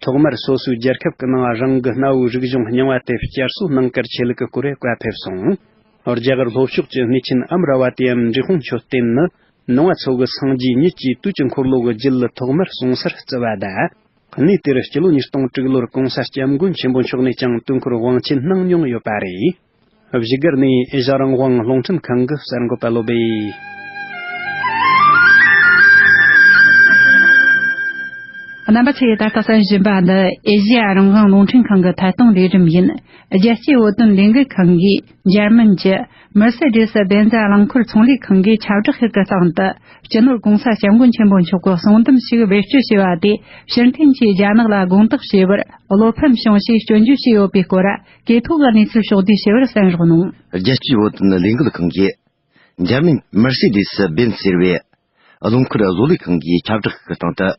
ཐོག་མར་སོ་སོའི་རྒྱལ་ཁབ་ཀྱི་ནང་རང་གི་གནའ་བོའི་རིག་གཞུང་རྙིང་བ་དེ་བསྐྱར་གསོ་གནང་གལ་ཆེ་ལུགས་ཀྱི་སྐོར་བཀའ་ཕེབས་སོང་། རྒྱ་གར་ལྷོ་ཕྱོགས་ཀྱི་གནས་ཆེན་ཨམ་ར་བ་ཏི་ཡམ་འབྲས་སྤུངས་མཆོད་རྟེན་ནི། ནང་པ་ཚོ་གི་སངས་རྒྱས་ཉིད་ཀྱིས་དུས་ཀྱི་འཁོར་ལོ་གི་རྒྱུད་ལ་ཐོག་མར་གསུང་སར་བརྩི་བ་དང་། གནས་དེར་སྤྱི་ལོ་ཉིས་སྟོང་དྲུག་ལོར་གོང་ས་སྐྱབས་མགོན་ཆེན་པོ་མཆོག་ནས་ཀྱང་དུས་འཁོར་དབང་ཆེན་གནང་མྱོང་ཡོད་པ་རེད། བཞུགས་སྒར་ནས་ཨེ་ཤ་རང་དབང་རླུང་འཕྲིན་ཁང་གི་གསར་འགོད་པ་བློ་སྦེ། རྣམ་པ་ཚོས་ད་ལྟ་གསན་བཞིན་པ་འདི་ཨེ་ཤ་རང་དབང་རླུང་འཕྲིན་ཁང་གི་ཐད་གཏོང་ལས་རིམ་ཡིན། རྒྱལ་སྤྱིའི་བོད་དོན་ལས་འགུལ་ཁང་གིས་འཇར་མན་གྱི་མེར་སེ་ཌེ་སི་བེན་ཛ་རླངས་འཁོར་ཚོང་ལས་ཁང་གི་ཁྱབ་བསྒྲགས་ཤིག་གི་སྟེང་དུ། སྤྱི་ནོར་༧གོང་ས་༧སྐྱབས་མགོན་ཆེན་པོ་མཆོག་གི་གསུང་དུམ་ཞིག་བེད་སྤྱོད་བྱས་པ་དེ་ཕྱིར་འཐེན་གྱིས་རྒྱ་ནག་ལ་དགོངས་དག་བྱས་པར་བློ་ཕམ་བྱུང་ཞེས་སྐྱོན་བརྗོད་བྱས་ཡོད་པའི་སྐོར། གུས་ཐུག་གི་གནས་ཚུལ་ཕྱོགས་བསྡུས་བྱས་པར་གསན་རོགས་གནང་། རྒྱལ་སྤྱིའི་བོད་དོན་ལས་འགུལ་ཁང་གིས། འཇར་མན་མེར་སེ་ཌེ་སི་བེན་ཟེར་བའི་རླངས་འཁོར་བཟོ་ལས་ཁང་གི་ཁྱབ་བསྒྲགས་ཤིག་གི་སྟེང་དུ།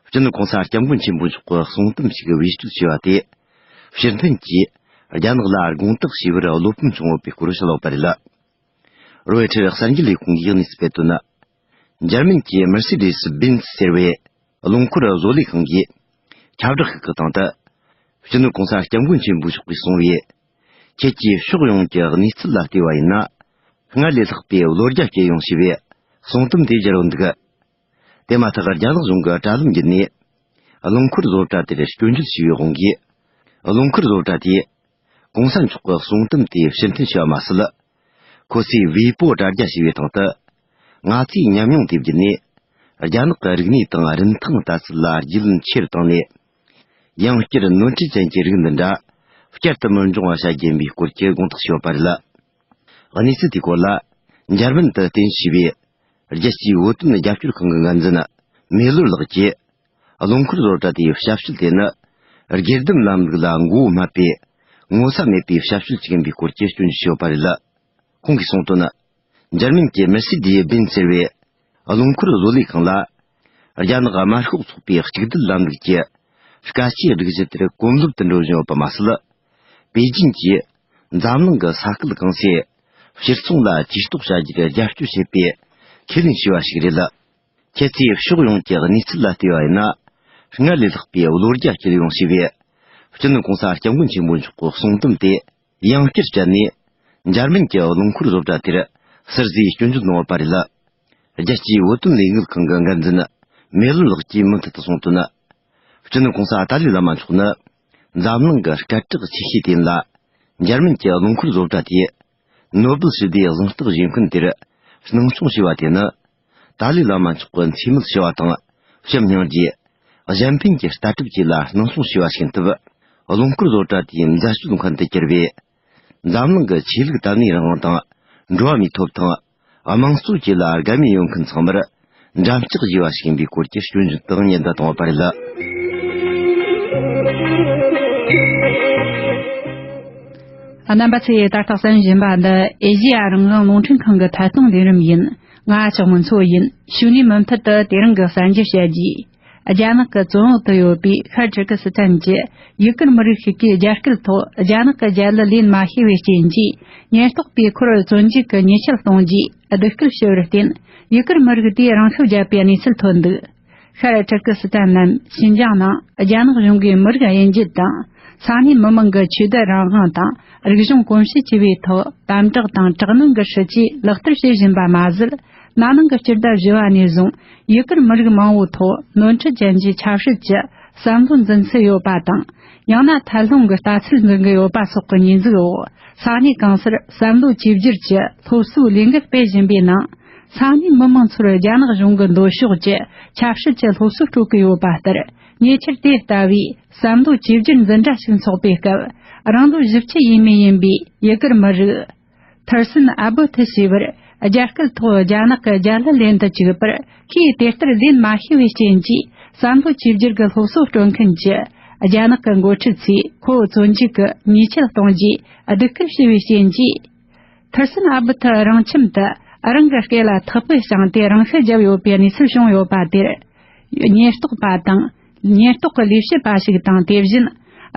སྤྱི་ནོར་༧གོང་ས་༧སྐྱབས་མགོན་ཆེན་པོ་མཆོག་གི་གསུང་དུམ་ཞིག་བེད་སྤྱོད་བྱས་པ་དེ། ཕྱིར་འཐེན་གྱིས་རྒྱ་ནག་ལ་དགོངས་དག་བྱས་པར་བློ་ཕམ་བྱུང་ཡོད་པའི་སྐོར་བཤད་ཡོད་པ་རེད། རོའི་ཊར་གསར་འགྱུར་ལས་ཁུངས་ཀྱིས་གནས་ཚུལ་སྤེལ་དོན། འཇར་མན་གྱི་མེར་སེ་ཌེ་སི་བེན་ཟེར་བའི་རླངས་འཁོར་བཟོ་ལས་ཁང་གིས་ཁྱབ་བསྒྲགས་ཤིག་གི་སྟེང་དུ། སྤྱི་ནོར་༧གོང་ས་༧སྐྱབས་མགོན་ཆེན་པོ་མཆོག་གིས་གསུངས་པའི། ཁྱེད་ཀྱིས་ཕྱོགས་ཡོངས་ཀྱི་གནས་ཚུལ་ལ་བལྟས་པ་ཡིན་ན། སྔར་ལས་ལྷག་པའི་བློ་རྒྱ་སྐྱེད་ཡོང་ཞེས་པའི་གསུང་དུམ་དེ་སྦྱར་ཡོད་འདུག་དེ་མ་ཐག་རྒྱ་ནག་གཞུང་གི་དྲ་ལམ་བརྒྱུད་ནས། རླངས་འཁོར་བཟོ་གྲྭ་དེར་སྐྱོན་བརྗོད་བྱས་པའི་དབང་གིས། རླངས་འཁོར་བཟོ་གྲྭ་དེས། གོང་ས་མཆོག་གི་གསུང་དུམ་དེ་ཕྱིར་འཐེན་བྱས་པ་མ་ཟད། ཁོ་ཚོས་ཝེ་པོ་དྲ་རྒྱ་བྱས་པའི་སྟེང་དུ། ང་ཚོས་ཉམས་མྱོང་དེ་བརྒྱུད་ནས། རྒྱ་ནག་གི་རིག་གནས་དང་རིན་ཐང་ལྟ་ཚུལ་ལ་རྒྱུས་ལོན་ཆེ་རུ་བཏང་ནས། ཡང་བསྐྱར་ནོར་འཁྲུལ་ཅན་གྱི་རིགས་འདི་འདྲ་བསྐྱར་དུ་མི་འབྱུང་བ་བྱ་རྒྱུ་ཡིན་པའི་སྐོར་གྱི་དགོངས་དག་ཞུས་ཡོད་པ་རེད། གནས་ཚུལ་དེའི་སྐོར་ལ། འཇར་མན་དུ་རྟེན་གཞི་བྱས་པའི་རྒྱལ་སྤྱིའི་བོད་དོན་རྒྱབ་སྐྱོར་ཁང་གི་འགན་འཛིན་མེ་ལོར་ལགས་ཀྱིས། རླངས་འཁོར་བཟོ་གྲྭ་དེའི་ཞབས་ཞུ་དེ་ནི། སྒེར་སྡེམ་ལམ་ལུགས་ལ་མགོ་བོ་སྨད་པའི་ངོ་ཚ་མེད་པའི་ཞབས་ཞུ་ཞིག་ཡིན་པའི་སྐོར་གྱི་སྐྱོན་བརྗོད་བྱས་ཡོད་པ་རེད། ཁོང་གིས་གསུངས་དོན། འཇར་མན་གྱི་མེར་སི་ཌི་སི་བེན་ཟེར་བའི་རླངས་འཁོར་བཟོ་ལས་ཁང་ལ། རྒྱ་ནག་དམར་ཤོག་ཚོགས་པའི་གཅིག་སྡུད་ལམ་ལུགས་ཀྱི་སྐད་ཆའི་སྒྲིག་གཞི་དེར་གོམས་ལོབས་དུ་འགྲོ་བཞིན་ཡོད་པ་མ་ཟད། པེ་ཅིན་གྱིས་འཛམ་གླིང་གི་ས་ཁུལ་གང་སའི་སྤྱིར་བཏང་ལ་ཇུས་གཏོགས་བྱ་རྒྱུར་རྒྱབ་སྐྱོར་བྱེད་པའི་ཁས་ལེན་བྱས་པ་ཞིག་རེད། ཁྱེད་ཚོས་ཕྱོགས་ཡོངས་ཀྱི་གནས་ཚུལ་ལ་བལྟས་པ་ཡིན་ན། སྔར་ལས་ལྷག་པའི་བློ་རྒྱ་སྐྱེད་ཡོང་ཞེས་པའི་སྤྱི་ནོར་གོང་ས་སྐྱབས་མགོན་ཆེན་པོ་མཆོག་གི་གསུང་དུམ་དེ་ཡང་བསྐྱར་བསྐྱར་ནས། འཇར་མན་གྱི་རླངས་འཁོར་བཟོ་གྲྭ་དེར་ཟུར་ཟའི་སྐྱོན་བརྗོད་གནང་ཡོད་པ་རེད། རྒྱལ་སྤྱིའི་བོད་དོན་ལས་འགུལ་ཁང་གི་འགན་འཛིན་མེ་ལོན་ལགས་ཀྱིས་མུ་མཐུད་དུ་གསུངས་དོན། སྤྱི་ནོར་གོང་ས་ཏཱ་ལའི་བླ་མ་མཆོག་ནི། འཛམ་གླིང་གི་སྐད་གྲགས་ཆེ་ཤོས་དེ་ཡིན་ལ། འཇར་མན་གྱི་རླངས་འཁོར་བཟོ་གྲྭ་དེས་ནོ་སྦེལ་ཞི་བདེའི་གཟེངས་རྟགས་བཞེས་མཁན་དེར་སྣང་ཆུང་བྱས་པ་དེ་ནི། ཏཱ་ལའི་བླ་མ་མཆོག་གི་འཚེ་མེད་ཞི་བ་དང་བྱམས་སྙིང་རྗེ། གཞན་ཕན་གྱི་ལྟ་གྲུབ་བཅས་ལ་སྣང་ཆུང་བྱས་པ་ཞིག་ཡིན་སྟབས། རླངས་འཁོར་བཟོ་གྲྭ་དེའི་འཛད་སྤྱོད་མཁན་དུ་གྱུར་བས། འཛམ་གླིང་གི་ཆོས་ལུགས་དད་གནས་རང་དབང་དང་། འགྲོ་བ་མིའི་ཐོབ་ཐང་། དམངས་གཙོ་བཅས་ལ་དགའ་མོས་ཡོད་མཁན་ཚང་མར་འགྲམ་ལྕག་བཞེས་པ་ཞིག་ཡིན་པའི་སྐོར་གྱི་སྐྱོན་བརྗོད་དང་ཉེན་བརྡ་བཏང་བ་རེད། རྣམ་པ་ཚོས་ད་ལྟ་གསན་བཞིན་པ་འདི་ཨེ་ཤེ་ཡ་རང་དབང་རླུང་འཕྲིན་ཁང་གི་ཐད་གཏོང་ལས་རིམ་ཡིན། ང་ལྕགས་མོ་མཚོ་ཡིན། ཞུ་ནས་མུ་མཐུད་དུ་དེ་རིང་གི་གསར་འགྱུར་བཤད་རྒྱུ། རྒྱ་ནག་གི་བཙོན་འོག་ཏུ་ཡོད་པའི་ཤར་ཊུར་ཀི་སི་ཐན་གྱི་ཡུ་གུར་མི་རིགས་ཤིག་གིས་རྒྱ་སྐད་ཐོག་རྒྱ་ནག་གི་རྒྱལ་གླུ་ལེན་མ་ཤེས་པའི་རྐྱེན་གྱིས། ཉེན་རྟོག་པས་ཁོར་བཙོན་འཇུག་གི་ཉེས་ཆད་གཏོང་རྒྱུའི་སྡུག་སྐུལ་ཞུ་བར་བརྟེན། ཡུ་གུར་མི་རིགས་དེས་རང་ཤུགས་བརྒྱབ་པའི་གནས་ཚུལ་ཐོན་འདུག་ཤར་ཊུར་ཀི་སི་ཐན་ནམ་ཤིན་ཅང་ནང་རྒྱ་ནག་གཞུང་གིས་མི་རིགས་དབྱེ་འབྱེད་དང་། ས་གནས་མི་མང་གི་ཆོས་དད་རང་དབང་དང་། རིག་གཞུང་གོམས་གཤིས་བཅས་པའི་ཐོག་དམ་དྲག་དང་དྲག་གནོན་གྱི་སྲིད་ཇུས་ལག་བསྟར་བྱེད་བཞིན་པ་མ་ཟད། ན་ནིང་གི་སྤྱི་ཟླ་བཞི་བ་ནས་བཟུང་ཡུ་གུར་མི་རིགས་མང་བོའི་ཐོག་ནོར་འཁྲུལ་ཅན་གྱི་ཆབ་སྲིད་ཀྱི་བསམ་བློ་འཛིན་སྲོལ་ཡོད་པ་དང་། ཡང་ན་ཐད་རླུང་གི་ལྟ་ཚུལ་འཛིན་གྱི་ཡོད་པ་སོགས་ཀྱི་ཉེས་འཛུགས་འོག་ས་གནས་གང་སར་བསམ་བློ་བཅོས་བསྒྱུར་གྱི་སློབ་གསོའི་ལས་འགུལ་སྤེལ་བཞིན་པའི་ནང་། ས་གནས་མི་མང་ཚོར་རྒྱ་ནག་གཞུང་གི་འདོད་ཕྱོགས་ཀྱི་ཆབ་སྲིད་ཀྱི་སློབ་གསོ་སྤྲོད་ཀྱི་ཡོད་པ་ལྟར། ཉེ་ཆར་དེ་ལྟ་བུའི་བསམ་བློ་བཅོས་བསྒྱུར་འཛིན་གྲྭ་ཞིག་འཚོགས་པའི་སྐབས། རང་ལོ་བཞི་བཅུ་ཡས་མས་ཡིན་པའི་ཡུ་གུར་མི་རིགས། ཐར་སན་ཨ་བུ་ཐི་ཞེས་པར་རྒྱ་སྐད་ཐོག་རྒྱ་ནག་གི་རྒྱལ་གླུ་ལེན་དུ་བཅུག་པར། ཁོས་དེ་ལྟར་ལེན་མ་ཤེས་པའི་རྐྱེན་གྱིས་བསམ་བློ་བཅོས་བསྒྱུར་གྱི་སློབ་གསོ་སྤྲོད་མཁན་གྱི་རྒྱ་ནག་གི་འགོ་ཁྲིད་ཚོས་ཁོ་བཙོན་འཇུག་གི་ཉེས་ཆད་གཏོང་རྒྱུའི་སྡུག་སྐུལ་ཞུས་པའི་རྐྱེན་གྱིས། ཐར་སན་ཨ་བུ་ཐི་རང་ཁྱིམ་དུ་རང་གི་སྐེ་ལ་ཐག་པས་བཅིངས་ཏེ་རང་ཤི་བརྒྱབ་ཡོད་པའི་གནས་ཚུལ་བྱུང་ཡོད་པ་དེར། ཉེན་རྟོག་པ་དང་། ཉེན་རྟོག་གི་ལས་བྱེད་པ་ཞིག་དང་། དེ་བཞིན་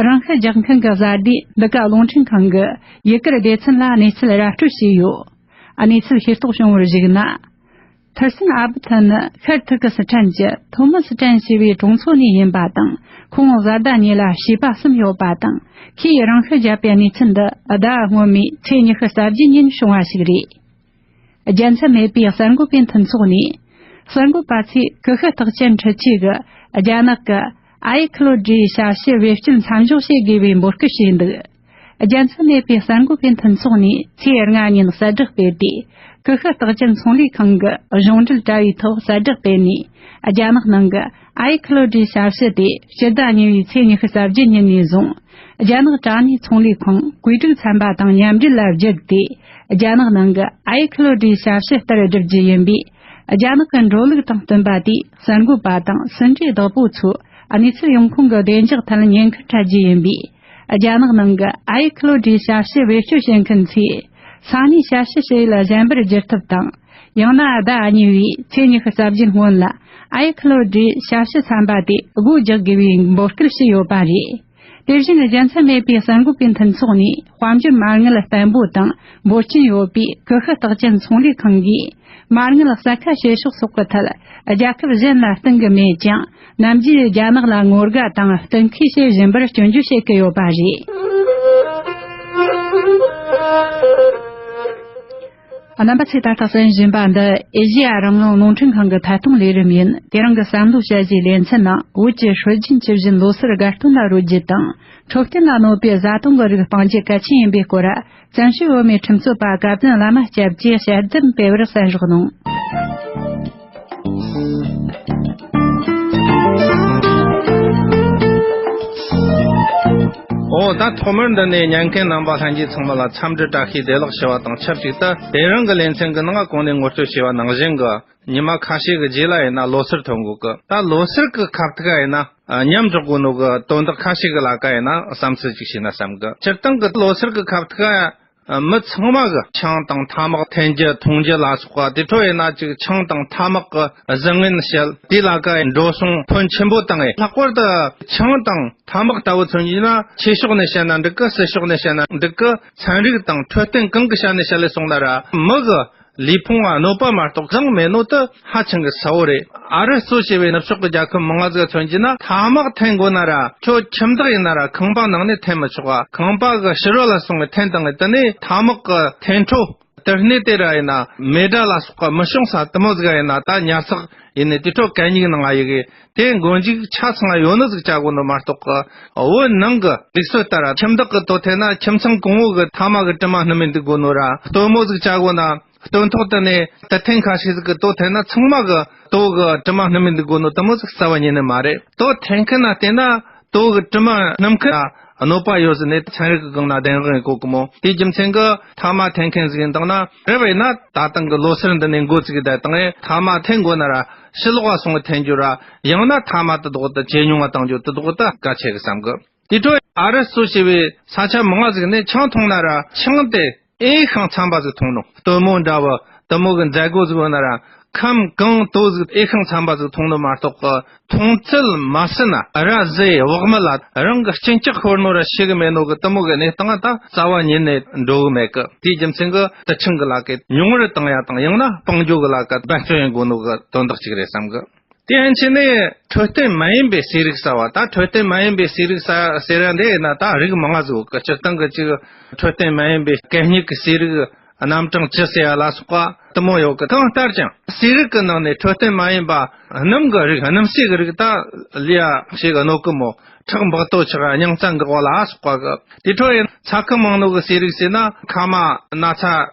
རང་ཤི་རྒྱག་མཁན་གྱི་བཟའ་ཟླས་འདི་ག་རླུང་འཕྲིན་ཁང་གི་ཡུ་གུར་སྡེ་ཚན་ལ་གནས་ཚུལ་ར་སྤྲོད་བྱས་ཡོད། གནས་ཚུལ་ཤེས་རྟོགས་བྱུང་བར་གཞིགས་ན། ཐར་སན་ཨ་བུ་ཐི་ནི་ཤར་ཐུར་ཀི་སི་ཐན་གྱི་ཐོ་མི་སི་ཏྲན་ཞེས་པའི་གྲོང་ཚོ་ནས་ཡིན་པ་དང་། ཁོང་བཟའ་ཟླ་གཉིས་ལ་བྱིས་པ་གསུམ་ཡོད་པ་དང་། ཁོས་རང་ཤི་བརྒྱབ་པའི་གནས་ཚུལ་འདི་ཟླ་བ་སྔོན་མའི་ཚེས་ཉི་ཤུ་རྩ་བརྒྱད་ཉིན་བྱུང་བ་ཞིག་རེད། རྒྱལ་མཚམས་མེད་པའི་གསར་འགོད་པའི་མཐུན་ཚོགས་ནས། གསར་འགོད་པ་ཚོས་ཀུ་ཤུ་རྟགས་ཅན་འཕྲུལ་ཆས་ཀྱིས་རྒྱ་ནག་གི་ཨའི་ཁི་ལོ་ཌིའི་ཞབས་ཕྱི་བེད་སྤྱོད་མཚམས་འཇོག་བྱེད་དགོས་པའི་འབོད་སྐུལ་བྱས་འདུག་རྒྱལ་མཚམས་མེད་པའི་གསར་འགོད་པའི་མཐུན་ཚོགས་ནས་ཚེས་ལྔ་ཉིན་གསལ་བསྒྲགས་སྤེལ་ཏེ། ཀུ་ཤུ་རྟགས་ཅན་ཚོང་ལས་ཁང་གི་གཞུང་འབྲེལ་དྲ་བའི་ཐོག་གསལ་བསྒྲགས་སྤེལ་ནས། རྒྱ་ནག་ནང་གི་ཨའི་ཁི་ལོ་ཌིའི་ཞབས་ཕྱི་དེ་སྤྱི་ཟླ་གཉིས་པའི་ཚེས་ཉི་ཤུ་རྩ་བརྒྱད་ཉིན་ནས་བཟུང་། རྒྱ་ནག་དྲ་གནས་ཚོང་ལས་ཁང་བཀོད་སྒྲིག་ཚན་པ་དང་མཉམ་འབྲེལ་ལ་བརྒྱུད་དེ། རྒྱ་ནག་ནང་གི་ཨའི་ཁི་ལོ་ཌིའི་ཞབས་ཕྱི་ལྟར་བསྒྲུབ་རྒྱུ་ཡིན་པས། རྒྱ་ནག་གི་འགྲོ་ལུགས་དང་བསྟུན་པ་དེས་གསར་འགོད་པ་དང་ཟིན་བྲིས་བདག་པོ་ཚོས་གནས་ཚུལ་ཡོང་ཁུངས་ཀྱི་བདེ་འཇགས་ཐད་ཉེན་ཁར་འཕྲད་རྒྱུ་ཡིན་པས། རྒྱ་ནག་ནང་གི་ཨའི་ཁི་ལོ་ཌིའི་ཞབས་ཕྱི་བེད་སྤྱོད་བྱེད་མཁན་ཚོས་ས་གནས་ཞབས་ཕྱི་བྱེད་ཡུལ་གཞན་པར་བསྒྱུར་ཐབས་དང་། ཡང་ན་ཟླ་གཉིས་པའི་ཚེས་ཉི་ཤུ་རྩ་བརྒྱད་སྔོན་ལ་ཨའི་ཁི་ལོ་ཌིའི་ཞབས་ཕྱི་ཚན་པ་དེ་སྒོ་རྒྱག་དགོས་པའི་འབོད་སྐུལ་བྱས་ཡོད་པ་རེད། དེ་བཞིན་རྒྱལ་མཚམས་མེད་པའི་གསར་འགོད་པའི་མཐུན་ཚོགས་ནས་དཔལ་འབྱོར་མ་དངུལ་བརྟན་པོ་དང་འབོར་ཆེན་ཡོད་པའི་ཀུ་ཤུ་རྟགས་ཅན་ཚོང་ལས་ཁང་གིས། མ་དངུལ་གསལ་ཁ་བྱེད་ཕྱོགས་སོགས་ཀྱི་ཐད་རྒྱལ་ཁབ་གཞན་ལ་བསྟུན་གྱི་མེད་ཀྱང་། ནམ་རྒྱུན་རྒྱ་ནག་ལ་ངོ་དགའ་དང་བསྟུན་མཁས་བྱེད་བཞིན་པར་སྐྱོན་བརྗོད་བྱེད་ཀྱི་ཡོད་པ་རེད། རྣམ་པ་ཚོས་ད་ལྟ་གསན་བཞིན་པ་འདི་ཨེ་ཤེ་ཡ་རང་དབང་རླུང་འཕྲིན་ཁང་གི་ཐད་གཏོང་ལས་རིམ་ཡིན། དེ་རིང་གི་བསམ་བློ་དཔྱད་གཞིའི་ལེ་ཚན་ནང་བོད་ཀྱི་སྲོལ་རྒྱུན་ཇི་བཞིན་ལོ་སར་དགའ་སྟོན་ལ་རོལ་རྒྱུ་དང་། འཕྲོད་བསྟེན་ལ་གནོད་པའི་བཟའ་བཏུང་གི་རིགས་སྤང་རྒྱུ་གལ་ཆེན་ཡིན་པའི་སྐོར། བཙན་བྱོལ་བོད་མིའི་ཁྲིམས་རྩོད་པ་སྐལ་ལྡན་བླ་མ་སྐྱབས་ཀྱིས་དཔྱད་གཏམ་སྤེལ་བར་གསན་རོགས་གནང་། འོ། ད་ཐོག་མར་འདི་ནས་ཉན་མཁན་རྣམ་པ་ལྷན་རྒྱས་ཚང་མ་ལ་འཚམས་འདྲི་བཀྲ་ཤིས་བདེ་ལེགས་ཞུ་བ་དང་ཆབས་ཅིག་ཏུ། དེ་རིང་གི་ལེ་ཚན་གྱི་ནང་གོང་ནས་ངོ་སྤྲོད་བྱས་པ་ནང་བཞིན་གྱི། ཉི་མ་ཁ་ཤས་ཀྱི་རྗེས་ལ་ཡིན་ན་ལོ་སར་ཐོན་གོ་གི། ད་ལོ་སར་གྱི་ཁ་ཐུག་ཡིན་ན། ཉམས་འཇོག་དགོས་ནོ་གི་དོན་དག་ཁ་ཤས་ཀྱི་ལ་ཀ་ཡིན་ན་བསམ་ཚུལ་ཅིག་བྱས་ན་བསམ་གི། སྤྱིར་བཏང་གི་ལོ་སར་གྱི་ཁ་ཐུག་ཡ། མི་ཚང་མ་གི་ཆང་དང་ཐ་མག་འཐེན་རྒྱུ་འཐུང་རྒྱུ་ལ་སོགས་པ་དེ་འཕྲོ་ཡིན་ན་ཅིག་ཆང་དང་ཐ་མག་གི་བཟང་ངན་བཤད། དེ་ལ་ཀ་འགྲོ་སོང་ཕོན་ཆེན་པོ་བཏང་ངེ། ལྷག་པར་དུ་ཆང་དང་ཐ་མག་ལྟ་བུ་མཚོན་རྒྱུ་ན། ཆོས་ཕྱོགས་ནས་བཤད་ན་འགྲིག་གི། སྲིད་ཕྱོགས་ནས་བཤད་ན་འགྲིག་གི། ཚན་རིག་དང་འཕྲོད་བསྟེན་གང་གི་ཆ་ནས་བཤད་ལས་སོང་ན་ར། མི་གི་ལུས་ཕུང་བ་གནོད་པ་མ་གཏོགས་བཟང་མེད་ནོ་དེ་ཧ་ཅང་གི་གསལ་བོ་རེད། ཨ་རི་གཙོ་བྱས་པའི་ནུབ་ཕྱོགས་ཀྱི་རྒྱལ་ཁབ་མང་ང་ཟིག་མཚོན་རྒྱུ་ན། ཐ་མག་འཐེན་དགོས་ན་ར། ཁྱོད་ཁྱིམ་བདག་ཡིན་ན་ར། ཁང་པ་ནང་ནས་འཐེན་མི་ཆོག་ག། ཁང་པ་གི་ཕྱི་རོལ་ལ་སོང་བའི་འཐེན་བཏང་ངེ། དེ་ནས་ཐ་མག་གི་འཐེན་འཕྲོ་དེ་སྣེ་དེ་ར་ཡིན་ན་མེ་དགྲ་ལ་སོགས་པ་མི་བྱུང་ས་དེ་མོ་ཟིག་ཡིན་ན། ད་ཉར་ཚགས་ ཡིན་ནའི་དེ་འཕྲོ་གད་སྙིགས་ནང་ང་ཡི་གེ་དེ་མགོ་མཇུག་ཆ་ཚང་ཡོད་ནི་ཟིག་བྱ་དགོས་ནོ་མ་གཏོགས་གི། བོད་ནང་གི་ལུགས་སྲོལ་ལྟར་ཁྱིམ་བདག་གི་དོ་ཐད་ན་ཁྱིམ་ཚང་གང་བོ་གི་ཐ་མ་གི་དྲི་མ་སྣུམ་མེ་འདུག་དགོས་ནོ་ར། སྟོན་མོ་ཟིག་བྱ་དགོས་ན་སྟོན་ཐོག་དེ་ནས་དུ་ཐེངས་ཁ་ཤས་ཟིག་གི་དོ་ཐད་ན་ཚང་མ་གི་དོ་གི་དྲི་མ་སྣུམ་མེ་འདུག་དགོས་ནོ་དེ་མོ་ཟིག་རྩ་བ་ཉིད་ནས་མ་རེད། དོ་ཐད་མཁན་ན་བལྟས་ན། དོ་གི་དྲི་མ་སྣུམ་མཁན་ན་གནོད་པ་ཡོད་ཟེར་ནས་ཚན་རིག་གི་སྒང་ན་གདེང་དབང་ཡོད་གོ་གི་མོ། དེའི་རྒྱུ་མཚན་གི་ཐ་མ་འཐེན་མཁན་ཟིག་ཡིན་དང་ན་རེ་བས་ན་ད་ཐེངས་གི་ལོ་སར་འདི་ནས་འགོ་བཙུགས་ད་དང་ཨེ་ཐ་མ་འཐེན་དགོས་ན་ར་ཕྱི་ལོགས་བ་སོང་འཐེན་རྒྱུ་ར། ཡང་ན་ཐ་མ་དུ་དོག་ཏུ་ཇེ་ཉུང་བ་བཏང་རྒྱུ་དུ་དོག་ཏུ་གལ་ཆེ་གི་བསམ་གི། དེ་འཕྲོ་ཨ་རི་གཙོ་བྱས་པའི་ས་ཆ་མང་ང་ཟིག་ནས་ཆང་འཐུང་ན་ར་ཆང་དེ་ཨེ་ཤང་ཚན་པ་ཟིག་འཐུང་ནོ། སྟོན་མོ་འདྲ་བ་དུ་མོ་གི་མཛད་སྒོ་ཟིག་ཡོད་ན་ར་ཁམས་གང་དོ་ཟིག་ཨེ་ཤང་ཚན་པ་ཟིག་འཐུང་ནོ་མ་གཏོགས་གི། འཐུང་ཚུལ་མ་ཟིན་ན་ར་ཟེ་བག་མི་ལ་རང་གི་གཅིན་སྐྱག་ཤོར་ནོ་ར་ཤི་གི་མེད་ནོ་གི་དུ་མོ་གི་གནས་སྟངས་ད་རྩ་བ་ཉིད་ནས་འགྲོ་གི་མེད་གི། དེའི་རྒྱུ་མཚན་གི་དུ་ཆང་གི་ལ་ཀའི་ཉུང་རུ་བཏང་ཡ་དང་ཡང་ན་སྤང་རྒྱུ་གི་ལ་ཀ་འབད་བརྩོན་ཡེད་དགོས་ནོ་གི་དོན་དག་ཅིག་རེད་བསམ་གི། དེ་ཡན་ཆད་ནས་འཕྲོད་བསྟེན་མ་ཡིན་པའི་ཟས་རིགས་ཟེར་བ། ད་འཕྲོད་བསྟེན་མ་ཡིན་པའི་ཟས་རིགས་ཟེར་ཟེར་ཡ་འདི་ཡིན་ན་ད་རིགས་མང་ང་ཟིག་ཡོད་གི། སྤྱིར་བཏང་གི་ཅིག་འཕྲོད་བསྟེན་མ་ཡིན་པའི་གད་སྙིགས་ཀྱི་ཟས་རིགས་རྣམ་གྲངས་བཅུ་ཟེར་ཡ་ལ་སོགས་པ་དུ་མོ་ཡོད་གི། གང་ལྟར་ཀྱང་ཟས་རིགས་ཀྱི་ནང་ནས་འཕྲོད་བསྟེན་མ་ཡིན་པ་སྣུམ་གྱི་རིགས། སྣུམ་ཟས་ཀྱི་རིགས་ད་ལས་ཡ་ཞིག་གནོད་གི་མོ། ཁྲག་འབག་ཏོ་ཆགས། སྙིང་རྩ་འགག་པ་ལ་སོགས་པ་གི། དེ་འཕྲོ་ཡིན་ཚྭ་ཁུ་མང་ནོ་གི་ཟས་རིགས་ཟོས་ན་ཁ་མ་ན་ཚ་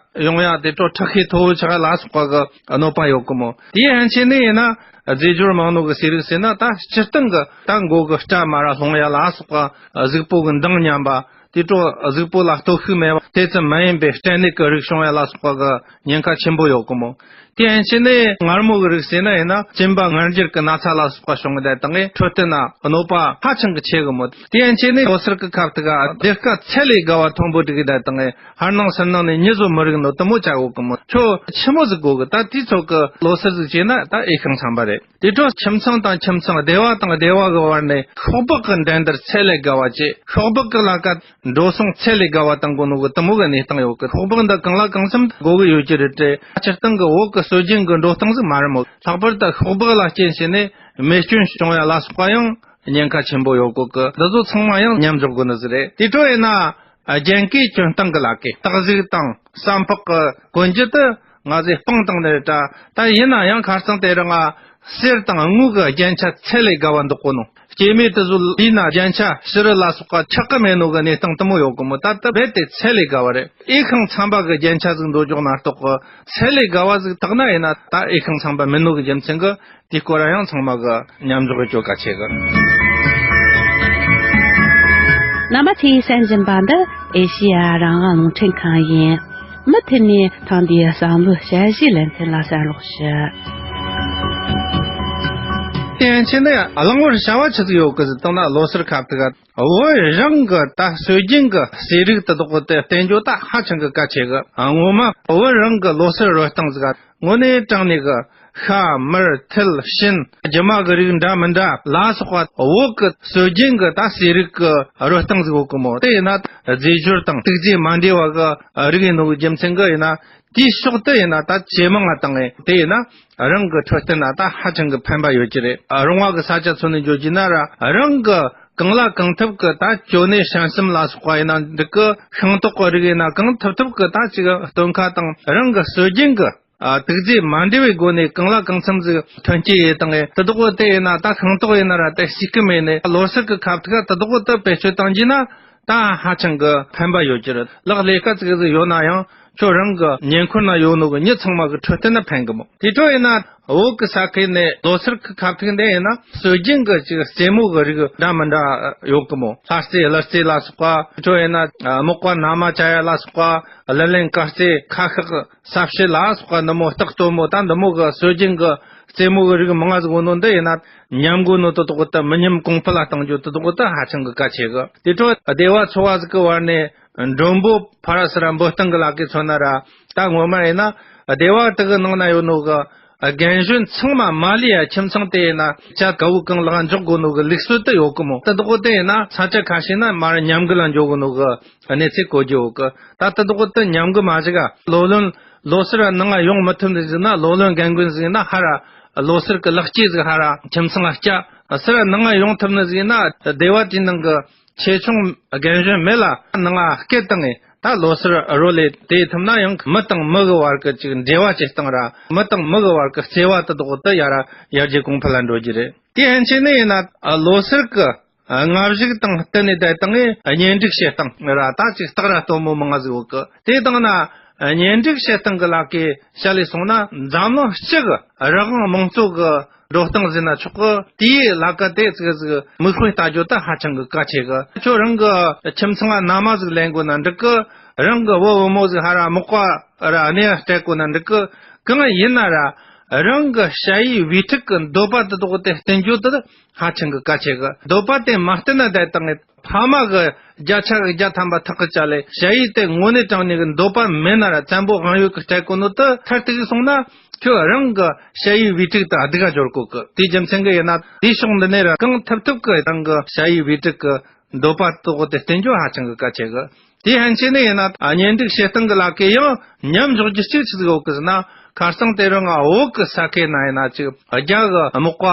ཡོང་ཡ། དེ་འཕྲོ་ཁྲག་ཤེད་མཐོ་བོ་ཆགས་ལ་སོགས་པ་གི་གནོད་པ་ཡོད་གི་མོ། དེ་ཡན་ཆད་ནས་ཡིན་ན་རྫས་སྦྱོར་མང་ནོ་གི་ཟས་རིགས་ཟོས་ན་ད་སྤྱིར་བཏང་གི་ད་མགོ་གི་སྐྲ་མར་ར་ལྷུང་ཡ་ལ་སོགས་པ། གཟུགས་པོ་གི་མདངས་ཉམས་པ། དེ་འཕྲོ་གཟུགས་པོ་ལ་སྟོབས་ཤུགས་མེད་པ། དེ་ཙམ་མ་ཡིན་པའི་སྐྲན་ནད་ཀྱི་རིགས་བྱུང་ཡ་ལ་སོགས་པ་གི་ཉེན་ཁ་ཆེན་པོ་ཡོད་གི་མོ། དེ་ཡན་ཆད་ནས་མངར་མོ་གི་རིགས་ཟོས་ན་ཡིན་ན་གཅིན་པ་མངར་འགྱུར་གྱི་ན་ཚ་ལ་སོགས་པ་བྱུང་གི། དེ་དང་ངས་འཕྲོད་བསྟེན་ན་གནོད་པ་ཧ་ཅང་གི་ཆེ་གི་མོད། དེ་ཡན་ཆད་ནས་ལོ་སར་གི་ཁ་ཐུག་ག་སྡེར་ཁ་ཚད་ལས་བརྒལ་བ་མཐོན་པོ་སྒྲིག་གི། དེ་དང་ངས་ཧར་ནང་ཚུར་ནང་ནས་མྱི་བཟོ་མི་རིགས་ནོ་དུ་མོ་བྱ་གོ་གི་མོད། ཁྱོད་ཆི་མོ་ཟིག་དགོ་གི། ད་དུས་ཚོད་གི་ལོ་སར་ཟིག་བྱས་ན་ད་ཨེ་ཤང་ཚན་པ་རེད། དེ་འཕྲོ་ཁྱིམ་ཚང་དང་ཁྱིམ་ཚང་། སྡེ་བ་དང་སྡེ་བ་གི་བར་ནས་ཤོག་སྦག་གི་འགྲན་བསྡུར་ཚད་ལས་བརྒལ་བ་བྱས། ཤོག་སྦག་གི་ལ་ཀ་འགྲོ་སོང་ཚད་ལས་བརྒལ་བ་བཏང་དགོས་ནོ་གི་དུ་མོ་གི་གནས་སྟངས་ཡོད་གི། ཤོག་སྦག་འདི་གང་ལ་གང་འཚམ་དགོས་གི་ཡོད་ཀྱི་རེད་དྲ། སྤྱིར་བཏང་གི་བོད་གི་སྲོལ་རྒྱུན་གི་འགྲོ་སྟངས་ཟིག་མ་རེད་མོད། ལྷག་པར་དུ་ཤོག་སྦག་ལ་རྐྱེན་བྱས་ནས་རྨས་སྐྱོན་བྱུང་ཡ་ལ་སོགས་པ་ཡང་ཉེན་ཁ་ཆེན་པོ་ཡོད་གོ་གི། འདི་ཚོ་ཚང་མ་ཡང་མཉམ་འཇོག་དགོས་ནི་ཟིག་རེད། དེ་འཕྲོ་ཡིན་ན། རྒྱན་གོས་གྱོན་སྟངས་ཀྱི་ལ་ཀའི་སྟག་གཟིག་དང་ཟམ་པག་གི་གོན་རྒྱུ་དེ་ང་ཚོས་སྤངས་བཏང་ནི་རེད་དྲ། ད་ཡིན་ན་ཡང་ཁ་སང་དེ་རིང་ང་གསེར་དང་དངུལ་གྱི་རྒྱན་ཆ་ཚད་ལས་བརྒལ་བ་འདོགས་གོ་ནོ། སྐྱེས་མས་དེ་ཚོ་ལུས་ན་རྒྱན་ཆ་ཕྱི་རུ་ལ་སོགས་པ་ཆགས་ཀྱི་མེད་ནོ་གི་གནས་སྟངས་དུ་མོ་ཡོད་གི་མོད། ད་ལྟ་རྦད་དེ་ཚད་ལས་བརྒལ་བ་རེད། ཨེ་ཤང་ཚན་པ་གི་རྒྱན་ཆ་ཟིག་འདོགས་རྒྱུ་མ་གཏོགས་གི། ཚད་ལས་བརྒལ་བ་ཟིག་བཏགས་ན་ཡིན་ན་ད་ཨེ་ཤང་ཚན་པ་མིན་ནོ་གི་རྒྱུ་མཚན་གི། དེའི་སྐོར་ཡང་ཚང་མ་གི་མཉམ་འཇོག་གི་སྐྱོ་ག་ཆེ་གི། རྣམ་པ་ཚོས་གསན་བཞིན་པ་འདི་ཨེ་ཤེ་ཡ་རང་དབང་རླུང་འཕྲིན་ཁང་ཡིན། མུ་མཐུད་ནས་ཐེངས་འདིའི་བསམ་བློའི་དཔྱད་གཞིའི་ལེ་ཚན་ལ་གསན་རོགས་ཞུ། དེ་ཡན་ཆད་ནས་གླེང་བར་བྱ་བ་ཆི་ཟིག་ཡོད་གི་ཟེར་བཏང་ན། ལོ་སར་ཁ་ཐུག་ག་བོད་རང་གི་ད་སྲོལ་རྒྱུན་གི་ཟས་རིགས་དེ་དག་དེ་བསྟེན་རྒྱུ་ད་ཧ་ཅང་གི་གལ་ཆེ་གི། ངོ་མ་བོད་རང་གི་ལོ་སར་རོལ་སྟངས་ཟིག་ག་དངོས་གནས་དྲང་གནས་གི་ཤ་མར་ཐིལ་ཤིན་རྒྱུ་མ་གི་རིགས་འདྲ་མི་འདྲ་ལ་སོགས་པ་བོད་གི་སྲོལ་རྒྱུན་གི་ད་ཟས་རིགས་གི་རོལ་སྟངས་ཟིག་ཡོད་གི་མོ། དེ་ཡིན་ན་རྫས་སྦྱོར་དང་དུག་རྫས་མ་འདྲེས་པ་གི་རིགས་ཡིན་ནོ་གི་རྒྱུ་མཚན་གི་ཡིན་ན། དེའི་ཕྱོགས་དེ་ཡིན་ན་ད་ཇེ་མང་ང་བཏང་ངེ་དེ་ཡིན་ན་རང་གི་འཕྲོད་བསྟེན་ན་ད་ཧ་ཅང་གི་ཕན་པ་ཡོད་ཀྱི་རེད། རོང་བ་གི་ས་ཆ་ཚོ་ནས་འཇོག་རྒྱུ་ན་ར་རང་གི་གང་ལ་གང་ཐུབ་གི་ད་ཅོ་ནེ་ཧྲན་སུམ་ལ་སོགས་པ་ཡིན་ན་འདི་གི་ཤིང་ཏོག་གི་རིགས་ཡིན་ན་གང་ཐུབ་ཐུབ་གི་ད་ཅིག་སྟོན་ཁ་དང་རང་གི་སྲོལ་རྒྱུན་གི་ཨ་དུག་རྫས་མ་འདྲེས་པའི་སྒོ་ནས་གང་ལ་གང་འཚམ་ཟིག་ཐོན་སྐྱེད་ཡེ་བཏང་ངེ་དེ་དག་དེ་ཡིན་ན་ད་ཤིང་ཏོག་ཡིན་ན་ར་དེ་ཞིག་གི་མེད་ནས་ལོ་སར་གི་ཁ་ཐུག་དེ་དག་དེ་བེད་སྤྱོད་བཏང་རྒྱུ་ན། ད་ཧ་ཅང་གི་ཕན་པ་ཡོད་ཀྱི་རེད། ལག་ལས་ཀ་ཙིག་ཟིག་ཡོད་ན་ཡང་ཁྱོད་རང་གི་ཉེ་འཁོར་ན་ཡོད་ནོ་གི་མྱི་ཚང་མ་གི་འཕྲོད་བསྟེན་ན་ཕན་གི་མོ། དེ་འཕྲོ་ཡིན་ན་བོད་གི་ས་ཁུལ་ནས་ལོ་སར་གི་ཁ་ཐུག་འདི་ཡིན་ན་སྲོལ་རྒྱུན་གི་ཅིག་རྩེད་མོ་གི་རིགས་འདྲ་མི་འདྲ་ཡོད་གི་མོ། ལྷ་རྩེ་གླུ་རྩེ་ལ་སོགས་པ། དེ་འཕྲོ་ཡིན་ན་རྨོག་པ་ན་མ་བྱ་ཡ་ལ་སོགས་པ། གླུ་ལེན་ཀ་རྩེ་ཁ་ཤགས་ས་བྱི་ལ་སོགས་པ་འདི་མོ་སྟག་སྟོན་མོ་ད་འདི་མོ་གི་སྲོལ་རྒྱུན་གི་རྩེད་མོ་གི་རིགས་མང་ང་ཟིག་ཡོད་ནོ་འདི་ཡིན་ན། ཉམས་དགོས་ནོ་དེ་དག་དེ་མི་ཉམས་གོང་འཕེལ་ལ་གཏང་རྒྱུ་དེ་དག་དེ་ཧ་ཅང་གི་གལ་ཆེ་གི། དེ་འཕྲོ་སྡེ་བ་ཚོ་བ་ཟིག་གི་བར་ནས་མགྲོན་པོ་ཕ་ར་སི་ར་འབོད་སྟངས་གི་ལག་གི་མཚོན་ན་ར། ད་ངོ་མ་ཡིན་ན་སྡེ་བ་དེ་གི་ནང་ན་ཡོད་ནོ་གི་རྒན་གཞོན་ཚང་མ་མ་ལུས་ཡ་ཁྱིམ་ཚང་དེ་ཡིན་ན་ཇ་ག་བུ་གང་ལག་འཇོག་དགོས་ནོ་གི་ལུགས་སྲོལ་དེ་ཡོད་གི་མོ། དེ་དག་དེ་ཡིན་ན་ས་ཆ་ཁ་ཤས་ན་མར་ཉམས་རྒུད་ལ་འགྱོ་གི་ནོ་གི་གནས་ཚུལ་གོ་རྒྱུ་ཡོད་གི། ད་དེ་དག་དེ་ཉམས་རྒུད་མ་ཞིག་ག་ལོ་ལོན་ལོ་སར་ནང་ང་ཡོང་མི་ཐུབ་ནི་ཟིག་ན་ལོ་ལོན་རྒན་རྒོན་ཟིག་ན་ཧ་ར། ལོ་སར་གི་ལག་སྐྱེས་ཟིག་ཧ་ར་ཁྱིམ་ཚང་ལ་སྐྱ། སར་ནང་ང་ཡོང་ཐུབ་ནི་ཟིག་ན་སྡེ་བ་དེའི་ནང་གི་ཆེ་ཆུང་རྒན་གཞོན་མེད་ལ་ནང་ང་སྐད་བཏང་ངེ་ ད་ལོ་སར་རོལ་ལེ་དེ་ཐུབ་ན་ཡང་མི་དང་མི་གི་བར་གི་ཅིག་འབྲེལ་བ་བྱེད་སྟངས་ར། མི་དང་མི་གི་བར་གི་བརྩེ་བ་དེ་དག་དེ་ཡར་ཡར་རྒྱས་གོང་འཕེལ་ལ་འགྲོ་རྒྱུ་རེད། དེ་ཡན་ཆད་ནི་ཡིན་ན་ལོ་སར་གི་སྔ་གཞུག་དང་བསྟུན་ནས་བསྡད་སྟངས་ངས་གཉེན་སྒྲིག་བྱེད་སྟངས་ར། ད་ཅིག་སྟག་ར་སྟོན་མོ་མང་ང་ཟིག་ཡོད་གི། དེ་དང་ན་གཉེན་སྒྲིག་བྱེད་སྟངས་གི་ལ་ཀའི་བཤད་ལས་སོང་ན། འཛམ་གླིང་སྤྱི་གི་རང་དབང་དམངས་གཙོ་གི་འགྲོ་སྟངས་ཟེར་ན་ཆོག་གི། དེའི་ལ་ཀ་དེ་ཙིག་ཟིག་མིག་དཔེ་ལྟ་རྒྱུ་ད་ཧ་ཅང་གི་གལ་ཆེ་གི། ཁྱོད་རང་གི་ཁྱིམ་ཚང་ང་མནའ་མ་ཟིག་ལེན་དགོས་ན་འགྲིག་གི། རང་གི་བུ་བུ་མོ་ཟིག་ཧ་ར་མག་པ་ར་གནས་སྤྲད་དགོས་ན་འགྲིག་གི། གང་ཡིན་ན་ར་རང་གི་ཞ་ཡི་བུའི་ཕྲུག་གི་འདོད་པ་དེ་དག་དེ་བསྟུན་རྒྱུ་དེ་ཧ་ཅང་གི་གལ་ཆེ་གི། འདོད་པ་དེ་མ་བསྟུན་ན་བསྡད་བཏང་ངེ་ཕ་མ་གི་བརྒྱ་ཆ་གི་བརྒྱ་ཐམ་པ་ཐག་གི་བཅད་ལས་ཞ་ཡི་དེ་དངོས་གནས་དྲང་གནས་གི་འདོད་པ་མེད་ན་ར་བཙན་པོ་དབང་ཡོད་གི་སྤྲད་དགོས་ནོ་དེ་མཐར་ཐུག་སོང་ན། ཁྱོད་རང་གི་ཞ་ཡི་བུའི་ཕྲུག་དེ་སྡུག་ག་འབྱོར་གོ་གི། དེའི་རྒྱུ་མཚན་གི་ཡིན་ན་དེའི་ཕྱོགས་འདི་ནས་ར་གང་ཐུབ་ཐུབ་གི་རང་གི་ཞ་ཡི་བུའི་ཕྲུག་གི་འདོད་པ་དེ་དག་དེ་བསྟུན་རྒྱུ་ཧ་ཅང་གི་གལ་ཆེ་གི། དེ་ཡན་ཆད་ནི་ཡིན་ན་གཉེན་སྒྲིག་བྱེད་སྟངས་གི་ལ་ཀའི་ཡང་མཉམ་འཇོག་རྒྱུ་གཅིག་ཆི་ཟིག་ཡོད་གི་ཟེར་ན། ཁ་སང་དེ་རིང་ང་བོད་གི་ས་ཁུལ་ན་ཡིན་ན་ཅིག་རྒྱ་གི་མག་པ་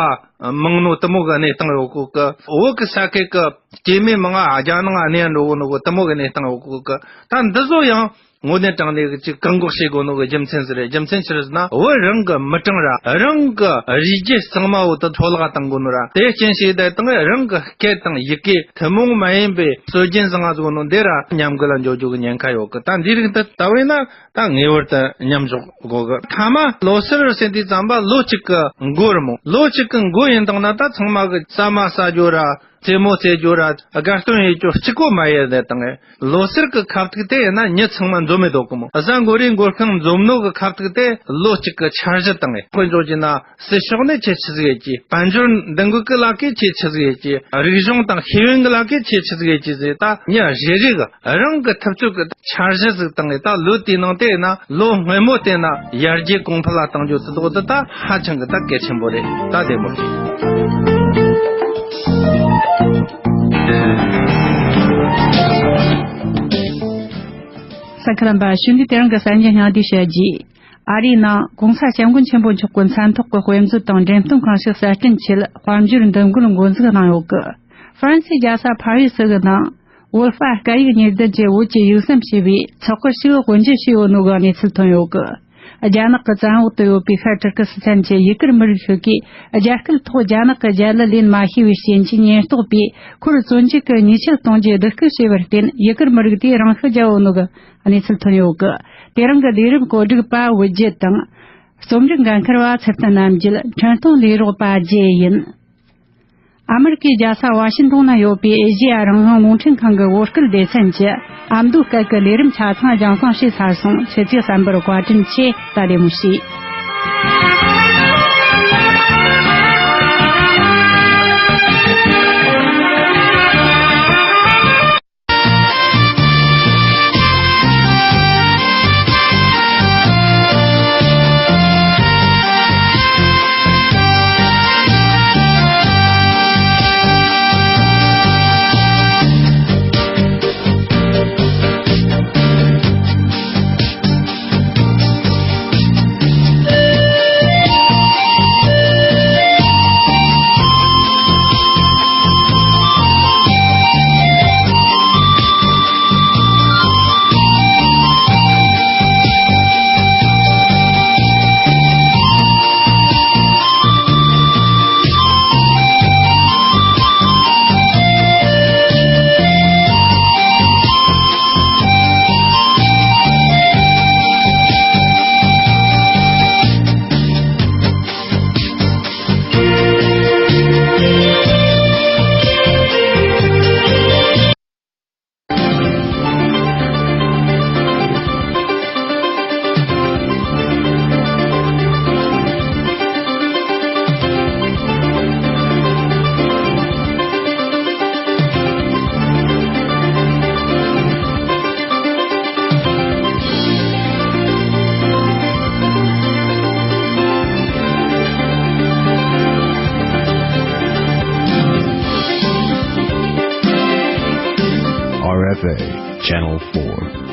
མང་ནོ་དེ་མོ་གི་གནས་སྟངས་ཡོད་གོ་གི། བོད་གི་ས་ཁུལ་གི་སྐྱེས་དམན་མང་ང་རྒྱ་ནང་ང་གནས་འགྲོ་གོ་ནོ་གི་དེ་མོ་གི་གནས་སྟངས་ཡོད་གོ་གི། ད་འདི་ཚོ་ཡང་དངོས་གནས་དྲང་གནས་གི་ཅིག་བཀག་འགོག་བྱེད་དགོས་ནོ་གི་རྒྱུ་མཚན་ཟིག་རེད། རྒྱུ་མཚན་ཆི་རེད་ཟེར་ན། བོད་རང་གི་མི་གྲངས་ར་རང་གི་རིགས་རྒྱུད་གཙང་མ་བོ་དེ་འཕྲོ་བརླག་བཏང་གོ་ནོ་ར། དེ་རྐྱེན་བྱས་བསྡད་བཏང་ངེ་རང་གི་སྐད་དང་ཡི་གེ་ཐུན་མོང་མ་ཡིན་པའི་སྲོལ་རྒྱུན་བཟང་ང་ཟིག་ནོ་འདི་ར་ཉམས་རྒུད་ལ་འགྲོ་རྒྱུ་གི་ཉེན་ཁ་ཡོད་གི། ད་འདི་རིགས་འདི་ལྟ་བས་ན་ད་ངེས་པར་དུ་མཉམ་འཇོག་དགོས་གི། ཐ་མ་ལོ་སར་ཟེར་དུས་ཙམ་པ་ལོ་གཅིག་གི་འགོ་རེད་མོ། ལོ་གཅིག་གི་འགོ་ཡིན་བཏང་ན་ད་ཚང་མ་གི་ཟ་མ་ཟ་རྒྱུ་ར། རྩེད་མོ་རྩེ་རྒྱུ་ར། དགའ་སྟོན་ཡེད་རྒྱུ་གཅིག་པོ་མ་ཡིན་བསྡད་བཏང་ངེ། ལོ་སར་གི་ཁ་ཐུག་དེ་ཡིན་ན་མྱི་ཚང་མ་འཛོམས་མི་འདུག་གི་མོ། གཟའ་འགོ་རའི་འགོར་ཁང་འཛོམས་ནོ་གི་ཁ་ཐུག་དེ་ལོ་གཅིག་གི་འཆར་གཞི་བཏང་ངེ། དཔེ་འཇོག་རྒྱུ་ན་སྲིད་ཕྱོགས་ནས་ཁྱེད་ཆི་ཟིག་ཡེད་ཀྱི། དཔལ་འབྱོར་འདུ་འགོད་གི་ལ་ཀས་ཁྱེད་ཆི་ཟིག་ཡེད་ཀྱི། རིག་གཞུང་དང་ཤེས་ཡོན་གི་ལ་ཀས་ཁྱེད་ཆི་ཟིག་ཡེད་ཀྱི་ཟེར། ད་མྱི་རེ་རེ་གི་རང་གི་ཐུབ་ཚོད་གི་འཆར་གཞི་ཟིག་བཏང་ངེ། ད་ལོ་དེའི་ནང་དེ་ཡིན་ན་ལོ་སྔོན་མོ་དེ་ན་ཡར་རྒྱས་གོང་འཕེལ་ལ་གཏང་རྒྱུ་དེ་དག་དེ་ད་ཧ་ཅང་གི་ད་གལ་ཆེན་པོ་རེད། ད་བདེ་མོ་རེད། ས་ཁ་ལམ་པ་ཞུ་འདི་དེ་རིང་གི་གསར་འགྱུར་སྙིང་བསྡུས་བཤད་རྒྱུ། ཨ་རིའི་ནང་གོང་ས་སྐྱབས་མགོན་ཆེན་པོ་མཆོག་གི་མཚན་ཐོག་གི་དཔེ་མཛོད་དང་འགྲེམས་སྟོན་ཁང་ཞིག་གསར་སྐྲུན་ཆེད་དཔལ་འབྱོར་འདུ་འགོད་འགོ་འཛུགས་གནང་ཡོད་གི། ཧྥ་རན་སིའི་རྒྱལ་ས་ཕ་རི་སི་གི་ནང་། བོད་པ་སྐད་ཡིག་གཉེར་འདུན་གྱི་བོད་ཀྱི་ཡིག་ཟམ་ཞེས་པའི་ཚོགས་སྐུལ་ཞིག་དབུ་འབྱེད་བྱས་ཡོད་ནོ་གི་གནས་ཚུལ་ཐོན་ཡོད་གི། རྒྱ་ནག་གི་བཙན་འོག་ཏུ་ཡོད་པའི་ཤར་ཏུར་ཀི་སི་ཐན་གྱི་ཡུ་གུར་མི་རིགས་ཤིག་གིས་རྒྱ་སྐད་ཐོག་རྒྱ་ནག་གི་རྒྱལ་གླུ་ལེན་མ་ཤེས་པའི་རྐྱེན་གྱིས་ཉེན་རྟོག་པས་ཁོར་བཙོན་འཇུག་གིས་ཉེས་ཆད་གཏོང་རྒྱུའི་སྡུག་སྐུལ་བྱས་པར་བརྟེན། ཡུ་གུར་མི་རིགས་དེས་རང་ཤི་བརྒྱབ་ཡོད་ནོ་གི་གནས་ཚུལ་ཐོན་ཡོད་གི། དེ་རིང་གི་ལས་རིམ་གོ་སྒྲིག་པ་བོད་བརྒྱུད་དང་། རྩོམ་སྒྲིག་འགན་འཁུར་བ་ཚེ་བརྟན་རྣམ་རྒྱལ། འཕྲིན་གཏོང་ལས་རོགས་པ་རྒྱལ་ཡིན། ཨ་མེ་རི་ཀའི་རྒྱལ་ས་ཝ་ཤིང་ཏོན་ན་ཡོད་པའི་ཨེ་ཤེ་ཡ་རང་དབང་རླུང་འཕྲིན་ཁང་གི་བོད་སྐད་སྡེ་ཚན་གྱི་ཨ་མདོའི་སྐད་ཀྱི་ལས་རིམ་ཆ་ཚང་རྒྱང་སྲིང་བྱས་ཚར་སོང་། ཁྱེད་ཚོས་གསན་པར་བཀའ་དྲིན་ཆེ། ད་བདེ་མོ་བྱོས། R F A Channel four.